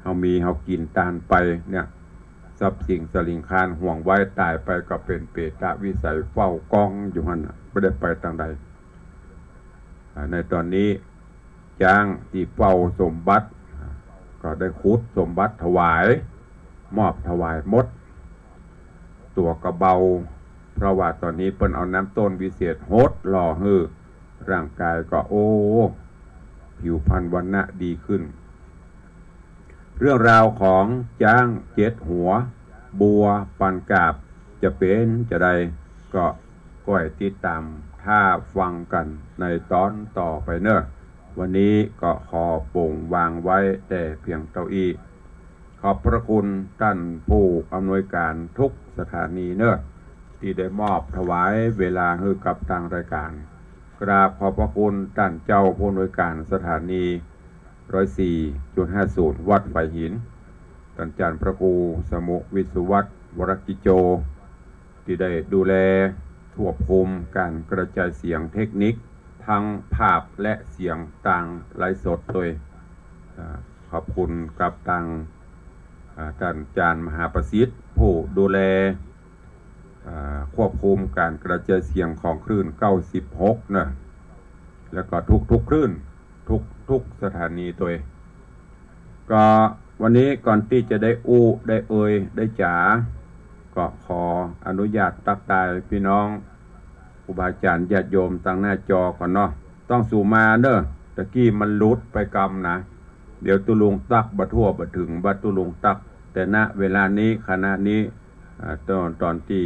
เฮามีเฮากิ๋นตานไปเนี่ย ทรัพย์สินสลิงคารห่วงไว้ ต๋ายไปก็เป๋นเปตวิสัยเฝ้ากองอยู่หั้นน่ะ บ่ได้ไปตางใด อ่า ในต๋อนนี้จ๊างตี้เฝ้าสมบัติ ก็ได้ขุดสมบัติถวาย มอบถวายหมด ตั๋วก็เบา เพราะว่าต๋อนนี้เปิ้นเอาน้ำต้นวิเศษหดหล่อหื้อ ร่างกายก็ โอ้ ผิวพรรณวรรณะดีขึ้น เรื่องราวของจ๊างเจ็ดหัว บัวปันกาบ จะเป๋นจาใด ก็ก้อยติดต๋ามท่าฟังกั๋นในต๋อนต่อไปเน่อ วันนี้ก็ขอโป่งวางไว้แต่เพียงเต้าอี้ ขอบพระคุณต้านผู้อำนวยก๋านทุกสถานีเน่อ ตี้ได้มอบถวายเวลาหื้อกับตางรายก๋าน กราบขอบพระคุณต้านเจ้าผู้อำนวยก๋านสถานีร้อยสี่จุดห้าศูนย์ วัดฝายหิน ต้านอาจ๋ารย์พระครูสมุห์ วิศวัฒน์ วรกิจโจ ตี้ได้ดูแลควบคุมก๋านกระจายเสียงเทคนิค ตึงภาพและเสียงตางไลฟ์สดตวย อ่า ขอบคุณกับตาง อ่า ต้านอาจ๋ารย์มหาประสิทธิ์ ผู้ดูแล อ่า ควบคุมก๋านกระจายเสียงของคลื่นเก้าสิบหกเน่อ แล้วก็ทุกๆคลื่น ทุกๆ สถานีตวย ก็วันนี้ก่อนตี้จะได้อู้ได้เอ่ยได้จ๋า ก็ขออนุญาตตักตายพี่น้องครูบาอาจ๋ารย์ญาติโยมตางหน้าจอก่อนเนาะ ต้องสูมาเน้อ ตะกี้มันหลุดไปกำนะ เดี๋ยวตุ๊ลุงตักบ่ทั่วบ่เถิง ว่าตุ๊ลุงตัก แต่ ณ เวลานี้ ขณะนี้ อ่า ตอน ตอนตี้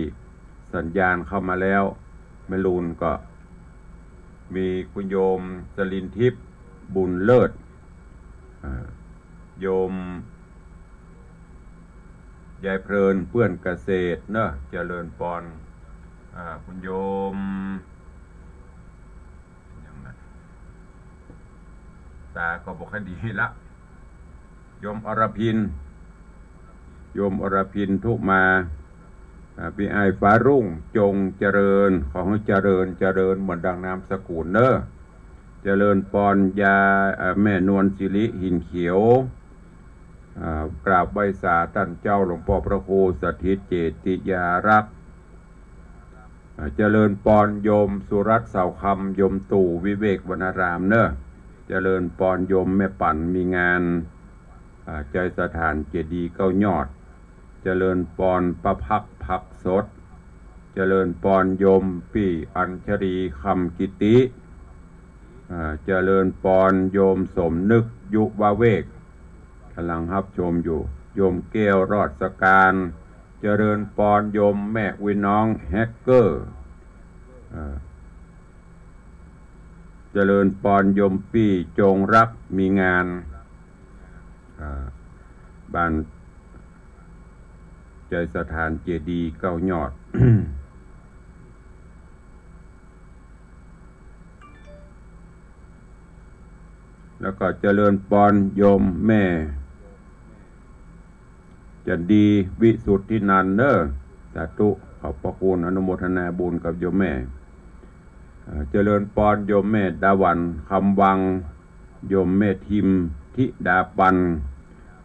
สัญญาณเข้ามาแล้ว แม่ลูนก็มีคุณโยมจรินทิพย์ บุญเลิศ อ่า โยมยายเพลิน เปื้อนเกษตรเนอะ เจริญปอน อ่า คุณโยม ยังนะ ตาก็บ่ค่อยดีละ โยมอรพิน โยมอรพิน ทุมา อ่า พี่อ้ายฟ้ารุ่ง จงเจริญ ขอหื้อเจริญ เจริญเหมือนดังนามสกุลเนอะ เจริญปอนยาย อ่า แม่นวลสิริ หินเขียว อ่า กราบไหว้สาต้านเจ้าหลวงป้อพระครูสถิตเจติยารักษ์ อ่า เจริญปอนโยมสุรัตน์ เสาคำ โยมตู่ วิเวกวรรณารามเนอะ เจริญปอนโยมแม่ปั่น มีงาน อ่า ใจ๋สถานเจดีย์เก้ายอด เจริญปอนป้าพัก ผักสด เจริญปอนโยมปี้อัญชลี คำกิติ อ่า เจริญปอนโยมสมนึก ยุวเวก ก๋ำลังฮับชมอยู่ โยมแก้ว รอดสการ เจริญปอนโยมแม่อุ๊ยน้อง แฮกเกอร์ อ่า เจริญปอนโยมปี้จงรัก มีงาน อ่า บ้านใจ๋สถานเจดีย์เก้ายอด แล้วก็เจริญปอนโยมแม่ จันดี วิสุทธินันท์เนอะ สาธุ ขอบพระคุณ อนุโมทนาบุญกับโยมแม่ เอ่อ เจริญปอนโยมแม่ดาหวัน คำวัง โยมแม่ทิม ธิดาปัน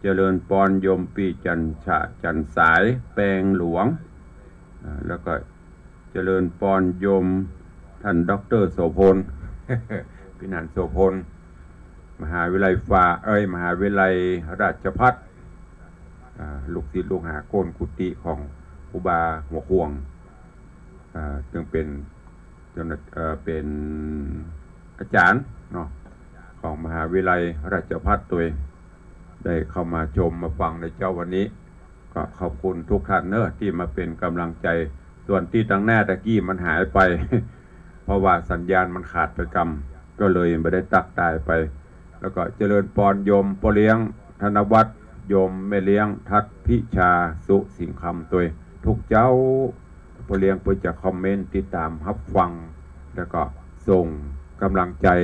เจริญปอนโยมปี้จันฉะ จันสาย แปงหลวง อ่า แล้วก็ เจริญปอนโยมต้านด็อกเตอร์โสภณ พินันท์โสภณ มหาวิทยาลัยฟ้า เอ้ย มหาวิทยาลัยราชภัฏ อ่า ลูกศิษย์ลูกหาก้นกุฏิของครูบาหัวข่วง อ่า ซึ่งเป๋นเจ้าหน้า เอ่อ เป๋นอาจ๋ารย์เนาะ ของมหาวิทยาลัยราชภัฏตวย ได้เข้ามาชมมาฟังในเจ๊าวันนี้ ก็ขอบคุณทุกท่านเนอะ ตี้มาเป๋นก๋ำลังใจ๋ ส่วนตี้ตังหน้าตะกี้มันหายไป เพราะว่าสัญญาณมันขาดไปกำ ก็เลยบ่ได้ตักตายไป แล้วก็เจริญปอนโยมป้อเลี้ยงธนวัฒน์ โยมแม่เลี้ยงทัศน์พิชา สุสิงห์คำตวย ทุกเจ๊า ป้อเลี้ยงเปิ้นจะคอมเมนต์ติดต๋ามฮับฟัง แล้วก็ส่งก๋ำลังใจ๋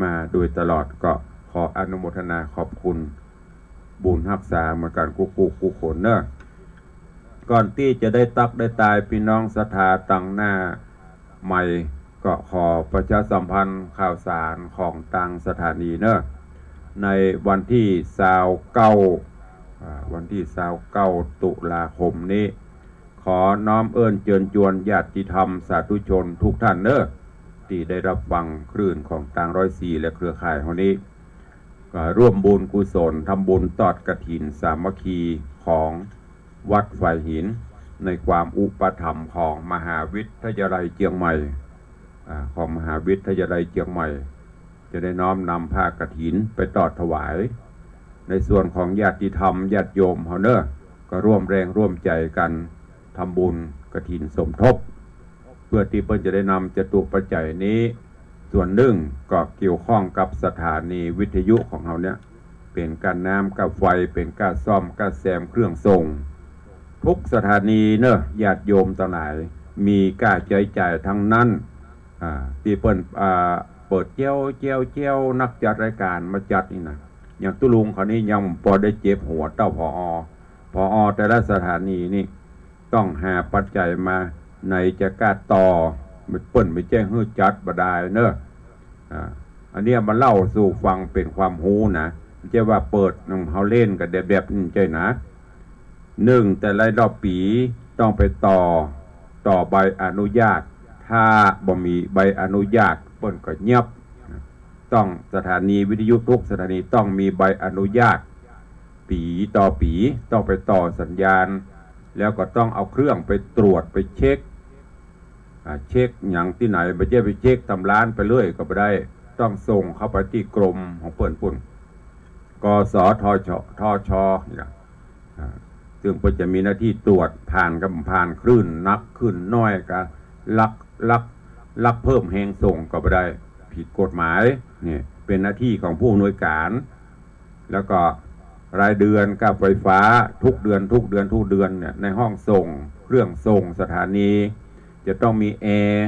มาโดยตลอด ก็ขออนุโมทนาขอบคุณ บุญฮักษาเหมือนกั๋นกู้ๆ กู้คนเนอะ ก่อนตี้จะได้ตักได้ตาย ปี้น้องศรัทธาตังหน้าไมค์ ก็ขอประชาสัมพันธ์ข่าวสารของตางสถานีเนอะ ในวันตี้ซาวเก้า อ่า วันตี้ซาวเก้าตุลาคมนี้ ขอน้อมเอิ้นเจิญจวนญาติธรรมสาธุชนทุกท่านเนอะ ตี้ได้ฮับฟังคลื่นของตางร้อยสี่และเครือข่ายเฮานี้ ก็ร่วมบุญกุศลทำบุญตอดกฐินสามัคคีของวัดฝายหิน ในความอุปถัมภ์ของมหาวิทยาลัยเจียงใหม่ อ่า ของมหาวิทยาลัยเจียงใหม่ จะได้น้อมนำผ้ากฐินไปตอดถวาย ในส่วนของญาติธรรมญาติโยมเฮาเนอะ ก็ร่วมแรงร่วมใจ๋กั๋นทำบุญกฐินสมทบ เปื้อตี้เปิ้นจะได้นำจตุปัจจัยนี้ ส่วนนึ่งก็เกี่ยวข้องกับสถานีวิทยุของเฮาเนี่ย เป๋นก้าน้ำก้าไฟ เป๋นก้าซ่อมก้าแซมเครื่องส่ง ทุกสถานีเนอะ ญาติโยมตังหลาย มีก้าใจ๊จ่ายตังนั้น อ่า ตี้เปิ้น อ่า เปิดแจ๊ว แจ๊ว แจ๊ว นักจัดรายก๋านมาจัดนี่นะ อย่างตุ๊ลุงเขานี่ยังปอได้เจ็บหัวเต้า ผอ ผอ แต่ละสถานีนี่ ต้องหาปัจจัยมา ไหนจะก้าต่อ เปิ้นบ่ใจ้หื้อจัดบ่ดายเนอะ อ่า อันเนี้ยมาเล่าสู่ฟังเป๋นความฮู้นะ บ่ใจ้ว่าเปิด อืม เฮาเล่นกั๋นแบบๆ นี่บ่ใจ้นะ นึ่ง แต่ละรอบปี๋ต้องไปต่อ ต่อใบอนุญาต ถ้าบ่มีใบอนุญาตเปิ้นก็เงียบ ต้อง สถานีวิทยุทุกสถานีต้องมีใบอนุญาต ปี๋ต่อปี๋ ต้องไปต่อสัญญาณ แล้วก็ต้องเอาเครื่องไปตรวจไปเช็ค อ่า เช็คหยังตี้ไหน บ่ใจ้ไปเช็คต๋ามร้านไปเรื่อยก็บ่ได้ ต้องส่งเข้าไปตี้กรมของเปิ้นปุ้น กสทช ทช นี่นะ อ่า ซึ่งเปิ้นจะมีหน้าตี้ตรวจ ผ่านก็ผ่าน คลื่นหนักคลื่นน้อยก็ลัก ลัก ลักเพิ่มแฮงส่งก็บ่ได้ ผิดกฎหมาย นี่เป๋นหน้าตี้ของผู้อำนวยการ แล้วก็รายเดือนค่าไฟฟ้าทุกเดือน ทุกเดือน ทุกเดือนเนี่ย ในห้องส่ง เครื่องส่งสถานี จะต้องมีแอร์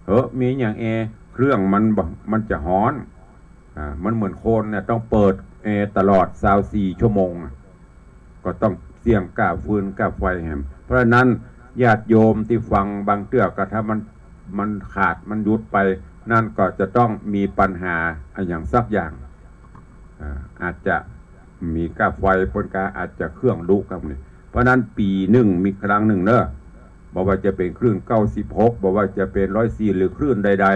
เหอะ มีหยังแอร์ เครื่องมันบ่ มันจะฮ้อน อ่า มันเหมือนคนเนี่ยต้องเปิดแอร์ตลอดซาวสี่ชั่วโมงอะ ก็ต้องเสี้ยงก้าฟืนก้าไฟแหม เพราะฉะนั้นญาติโยมตี้ฟังบางเตื้อก็ถ้ามัน มันขาดมันหยุดไป นั่นก็จะต้องมีปัญหาอะหยังสักอย่าง อ่า อาจจะมีก้าไฟเปิ้นก็อาจจะเครื่องลุกครับนี่ เพราะฉะนั้นปี๋นึ่งมีครั้งนึ่งเน้อ บ่ว่าจะเป๋นคลื่นเก้าสิบหก บ่ว่าจะเป๋นร้อยสี่ หรือคลื่นใด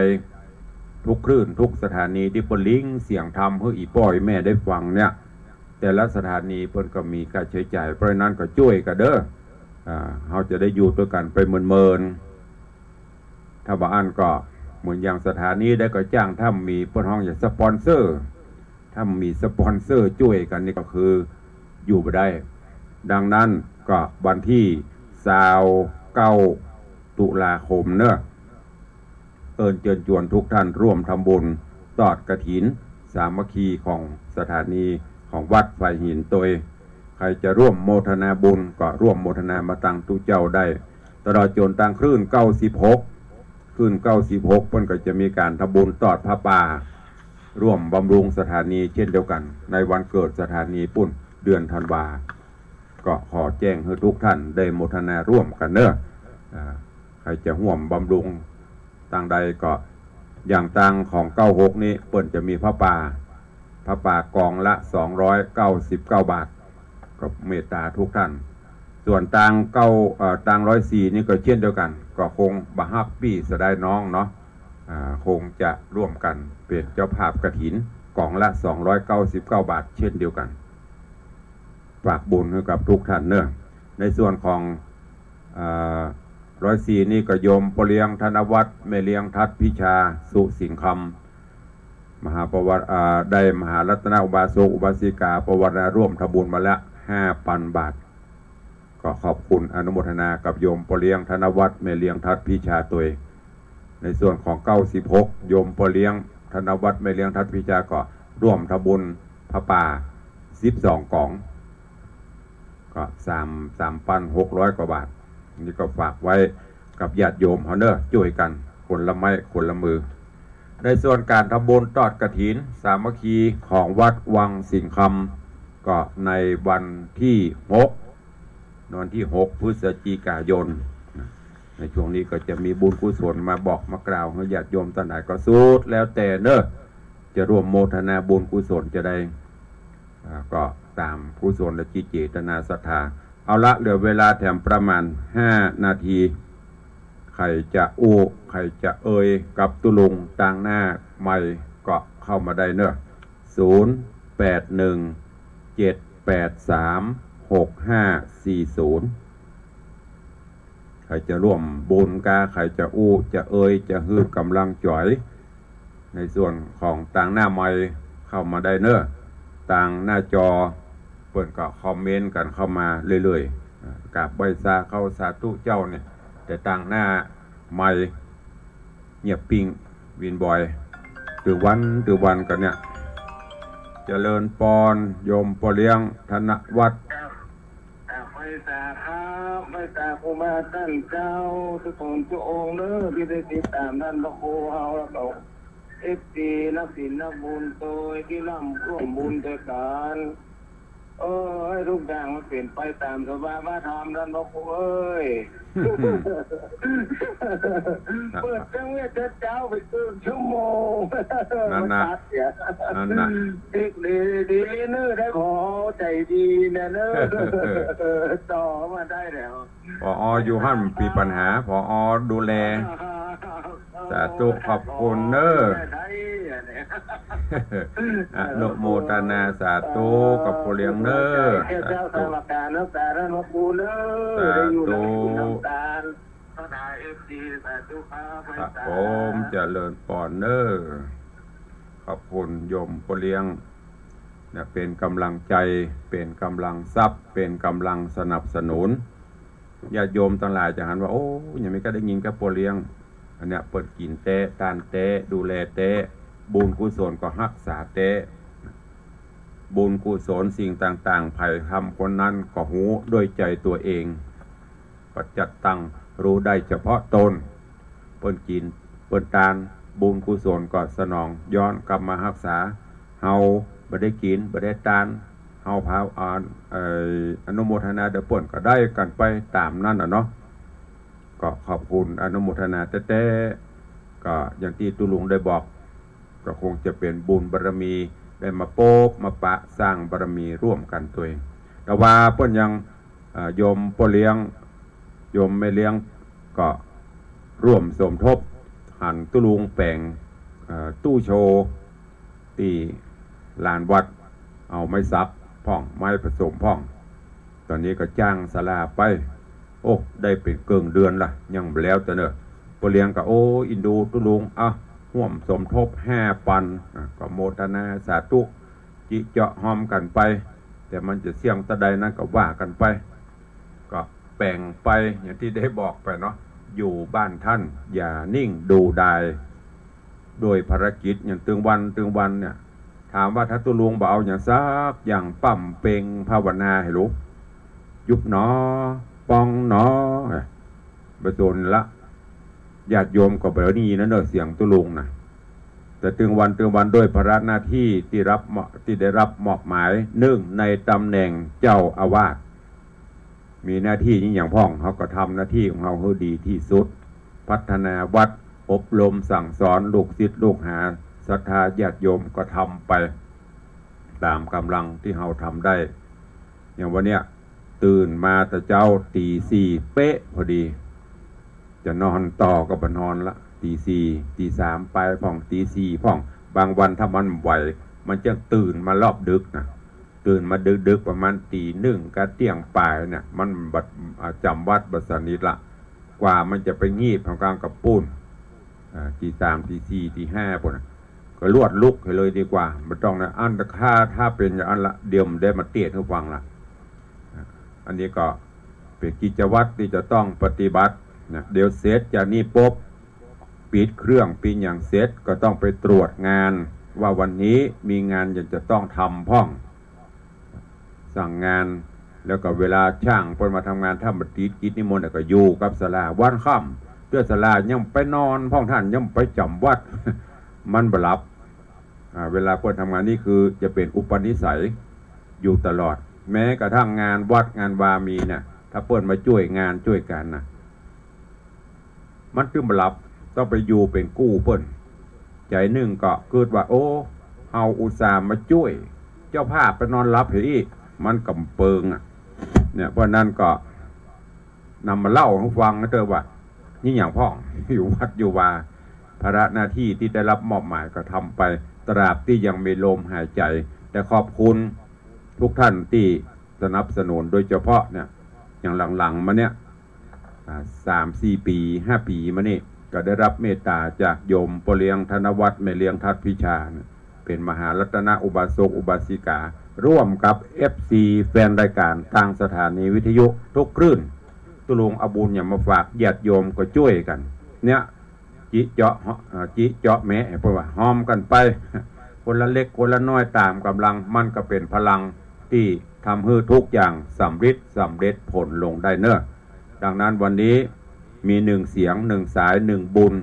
ๆ ทุกคลื่นทุกสถานีตี้เปิ้นลิงก์เสียงธรรมหื้ออี่ป้ออี่แม่ได้ฟังเนี่ย แต่ละสถานีเปิ้นก็มีค่าใจ๊จ่าย เพราะฉะนั้นก็จ้วยกั๋นเน้อ อ่า เฮาจะได้อยู่ตวยกั๋นไปเมินๆ ถ้าบ่อั้นก็เหมือนอย่างสถานีใดก็จ้าง ถ้ามีเปิ้นฮ้องอย่างสปอนเซอร์ ถ้ามีสปอนเซอร์จ้วยกั๋นนี่ก็คืออยู่บ่ได้ ดังนั้นก็วันตี้ซาวเก้าตุลาคมเน้อ เอิ้นเจิญจวนทุกท่านร่วมทำบุญตอดกฐินสามัคคีของสถานีของวัดฝายหินตวย ใผจะร่วมโมทนาบุญก็ร่วมโมทนามาตังตุ๊เจ้าได้ ตลอดจ๋นตังคลื่นเก้าสิบหก คลื่นเก้าสิบหก เปิ้นก็จะมีก๋านทำบุญตอดผ้าป่า ร่วมบำรุงสถานีเช่นเดียวกั๋น ในวันเกิดสถานีปุ้นเดือนธันวา ก็ขอแจ้งหื้อทุกท่านได้โมทนาร่วมกั๋นเน้อ อ่า ใผจะฮ่วมบำรุงตางใดก็ อย่างตางของเก้าหกนี้เปิ้นจะมีผ้าป่า ผ้าป่ากองละสองร้อยเก้าสิบเก้าบาท ก็เมตต๋าทุกท่าน ส่วนตางเก้า เอ่อ ตางร้อยสี่นี่ก็เช่นเดียวกั๋น ก็คงบ่ฮับปี้เสียดายน้องเนาะ อ่า คงจะร่วมกั๋นเป๋นเจ้าภาพกฐิน กองละสองร้อยเก้าสิบเก้าบาทเช่นเดียวกั๋น ฝากบุญหื้อกับทุกท่านเน้อ ในส่วนของ อ่า ร้อยสี่นี่ก็โยมป้อเลี้ยงธนวัฒน์ แม่เลี้ยงทัดพิชา สุสิงห์คำ มหาปวาร- อ่า ได้มหารัตนอุบาสกอุบาสิกาปวารณาร่วมทำบุญมาแล้วห้าปันบาท ก็ขอบคุณอนุโมทนากับโยมป้อเลี้ยงธนวัฒน์ แม่เลี้ยงทัดพิชาตวย ในส่วนของเก้าสิบหก โยมป้อเลี้ยงธนวัฒน์ แม่เลี้ยงทัดพิชาก็ร่วมทำบุญผ้าป่าสิบสองกอง ก็สาม สามปันหกร้อยกว่าบาท นี่ก็ฝากไว้กับญาติโยมเฮาเน้อ จ้วยกั๋นคนละไม้คนละมือ ในส่วนก๋านทำบุญตอดกฐินสามัคคีของวัดวังสิงห์คำ ก็ในวันตี้หก วันตี้หกพฤศจิกายน ในช่วงนี้ก็จะมีบุญกุศลมาบอกมากล่าวหื้อญาติโยมต้านใดก็สุดแล้วแต่เน้อ จะร่วมโมทนาบุญกุศลจะใด อ่า ก็ต๋ามกุศลและจิตเจตนาศรัทธา เอาละ เหลือเวลาแถมประมาณห้านาที ใผจะอู้ ใผจะเอ่ยกับตุ๊ลุงตางหน้าไมค์ก็เข้ามาได้เน้อ ศูนย์แปดหนึ่ง เจ็ดแปดสาม หกห้าสี่ศูนย์ ใผจะร่วมบุญกา ใผจะอู้ จะเอ่ย จะหื้อก๋ำลังจ๋อย ในส่วนของตางหน้าไมค์เข้ามาได้เน้อ ตางหน้าจอเปิ้นก็คอมเมนต์กั๋นเข้ามาเรื่อยๆ อ่า กราบไหว้สาเข้าสาธุเจ้าเนี่ย แต่ตางหน้าไมค์เงียบปิ้ง วินบอย ตึงวันตึงวันกั๋นเนี่ย เจริญปอน โยมป้อเลี้ยงธนวัฒน์ อ่า ไหว้สาครับ ไหว้สาครูบาต้านเจ้า ทุกคนทุกองค์เน้อ ตี้ได้ติดต๋ามต้านพระครูเฮา แล้วก็ เอฟซี นักศีลนักบุญตวย ตี้ร่วมร่วมบุญตวยกั๋น เออ หื้อทุกอย่างมันเป๋นไปต๋ามสภาวะธรรมต้านพระครูเอ้ย เปิดตั้งแต่เจ๊าไปครึ่งชั่วโมง นั่นน่ะ มันตัดเสีย นั่นน่ะ เด็กดีดีเน้อ ได้ผอใจดีเนี่ยเน้อ ต่อมาได้แล้ว ผอ อยู่หั้นมีปัญหา ผอ ดูแล สาธุ ขอบคุณเน้อ ได้ อนุโมทนาสาธุกับพ่อเลี้ยงเน้อ สาธุ สาธุ ครับผม เจริญปอนเน้อ ขอบคุณโยมพ่อเลี้ยง เนี่ย เป๋นก๋ำลังใจ๋ เป๋นก๋ำลังทรัพย์ เป๋นก๋ำลังสนับสนุน ญาติโยมตังหลายจะหันว่า โอ้ ยังไม่ก็ได้ยินกับพ่อเลี้ยง อันเนี้ยเปิ้นกิ๋นแต๊ ตานแต๊ ดูแลแต๊ บุญกุศลก็ฮักษาแต๊ บุญกุศลสิ่งต่างๆ ใผทำคนนั้นก็ฮู้ด้วยใจ๋ตั๋วเอง ปัจจัตตัง ฮู้ได้เฉพาะตน เปิ้นกิ๋น เปิ้นตาน บุญกุศลก็สนองย้อนกลับมาฮักษา เฮาบ่ได้กิ๋น บ่ได้ตาน เฮาพา อ่า เอ่อ อนุโมทนาเดี๋ยวเปิ้นก็ได้กั๋นไปต๋ามนั้นน่ะเนาะ ก็ขอบคุณอนุโมทนาแต๊ๆ ก็อย่างตี้ตุ๊ลุงได้บอก ก็คงจะเป๋นบุญบารมี ได้มาปบมาปะสร้างบารมีร่วมกั๋นตวย แต่ว่าเปิ้นยัง เอ่อ โยมป้อเลี้ยง โยมแม่เลี้ยง ก็ร่วมสมทบ หันตุ๊ลุงแป๋ง เอ่อ ตู้โชว์ ตี้ลานวัด เอาไม้สักพ่อง ไม้ผสมพ่อง ต๋อนนี้ก็จ้างศาลาไป โอ้ ได้เป๋นเกิ่งเดือนละ ยังบ่แล้วเตื้อเน่อ ป้อเลี้ยงก็ โอ้ อินดูตุ๊ลุง อ่ะ ฮ่วมสมทบห้าปัน อ่ะ ก็โมทนาสาธุ จิเจาะฮอมกั๋นไป แต่มันจะเสี้ยงเต้าใดนั้นก็ว่ากั๋นไป ก็แป๋งไปอย่างตี้ได้บอกไปเนาะ อยู่บ้านต้าน อย่านิ่งดูดาย โดยภารกิจอย่างตึงวันตึงวันเนี่ย ถามว่าถ้าตุ๊ลุงบ่เอาอย่างสักอย่าง ปั๊มเป็งภาวนาหื้อลูก ยุบหนอ ป่องหนอ บ่สนละ ญาติโยมก็บ่ได้ยินนะเน่อเสียงตุ๊ลุงนะ แต่ตึงวันตึงวันด้วยภาระหน้าตี้ตี้รับมอบ ตี้ได้รับมอบหมาย นึ่งในต๋ำแหน่งเจ้าอาวาส มีหน้าตี้หยังพ่อง เฮาก็ทำหน้าตี้ของเฮาหื้อดีตี้สุด พัฒนาวัด อบรมสั่งสอนลูกศิษย์ลูกหา ศรัทธาญาติโยมก็ทำไป ต๋ามก๋ำลังตี้เฮาทำได้ อย่างวันเนี้ย ตื่นมาแต่เจ๊าตี๋สี่เป๊ะพอดี จะนอนต่อก็บ่นอนละ ตี๋สี่ ตี๋สามไปพ่อง ตี๋สี่พ่อง บางวันถ้ามันไหว มันจะตื่นมารอบดึกนะ ตื่นมาดึกๆ ประมาณตี๋นึ่งกับเตี้ยงป๋ายเนี่ย มันบ่ อ่า จ๋ำวัดบ่สนิทละ กว่ามันจะไปงีบของกลางกับปู้น อ่า ตี๋สาม ตี๋สี่ ตี๋ห้าปู้นน่ะ ก็ลวดลุกหื้อเลยดีกว่า บ่ต้องนะ อันตะค่า ถ้าเป๋นอย่างอั้นละ เดี๋ยวมันได้มาเตียนหื้อฟังละ อ่า อันนี้ก็เป๋นกิจวัตรตี้จะต้องปฏิบัตินะ เดี๋ยวเสร็จจากนี้ปุ๊บ ปิดเครื่องปิดหยังเสร็จ ก็ต้องไปตรวจงาน ว่าวันนี้มีงานหยังจะต้องทำพ่อง สั่งงาน แล้วก็เวลาจ้างเปิ้นมาทำงาน ถ้าบ่ติดกิจนิมนต์ก็อยู่กับศาลา วันค่ำเตื้อศาลายังไปนอนพ่อง ต้านยังไปจ๋ำวัด มันบ่หลับ อ่า เวลาเปิ้นทำงานนี่คือจะเป๋นอุปนิสัยอยู่ตลอด แม้กระทั่งงานวัดงานวามีเนี่ย ถ้าเปิ้นมาจ้วยงานจ้วยก๋านนะ มันจึงบ่หลับ ต้องไปอยู่เป๋นกู้เปิ้น ใจ๋นึ่งก็กึ๊ดว่า โอ้ เฮาอุตส่าห์มาจ้วย เจ้าภาพไปนอนหลับหื้ออี้ มันก็เปิงอะ เนี่ย เพราะนั้นก็นำมาเล่าหื้อฟังนะเต๊อะว่า นี่อย่างพ่อง อยู่วัดอยู่วา ภาระหน้าตี้ตี้ได้รับมอบหมายก็ทำไป ตราบตี้ยังมีลมหายใจ๋ แต่ขอบคุณทุกท่านตี้สนับสนุน โดยเฉพาะเนี่ย อย่างหลังๆ มาเนี่ย อ่า สามสี่ปี๋ ห้าปี๋มานี่ ก็ได้รับเมตต๋าจากโยมป้อเลี้ยงธนวัฒน์ แม่เลี้ยงทัดพิชาเนี่ย เป๋นมหารัตนอุบาสกอุบาสิกา ร่วมกับเอฟซี แฟนรายก๋านตางสถานีวิทยุทุกคลื่น ตุ๊ลุงเอาบุญหยังมาฝากญาติโยมก็จ้วยกั๋น เนี่ย จิเจาะ อ่า จิเจาะแมะ เปิ้นว่า ฮอมกั๋นไป คนละเล็กคนละน้อยต๋ามก๋ำลัง มันก็เป๋นพลังตี้ทำหื้อทุกอย่างสำริดสำเร็จผลลงได้เน่อ ดังนั้นวันนี้มีหนึ่งเสียง หนึ่งสาย หนึ่งบุญ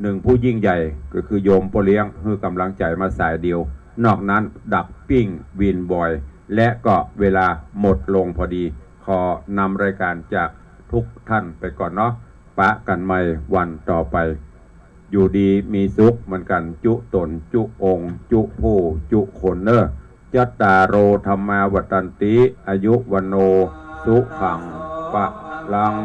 หนึ่งผู้ยิ่งใหญ่ ก็คือโยมป้อเลี้ยง หื้อก๋ำลังใจ๋มาสายเดียว นอกนั้นดับปิ้งวินบอย และก็เวลาหมดลงพอดี ขอนำรายก๋านจากทุกท่านไปก่อนเนาะ ปะกั๋นใหม่วันต่อไป อยู่ดีมีสุขเหมือนกั๋น จุ๊ต๋น จุ๊องค์ จุ๊ผู้ จุ๊คนเน่อ จัตตาโร ธัมมา วัฑฒันติ อายุ วัณโณ สุขัง พะลัง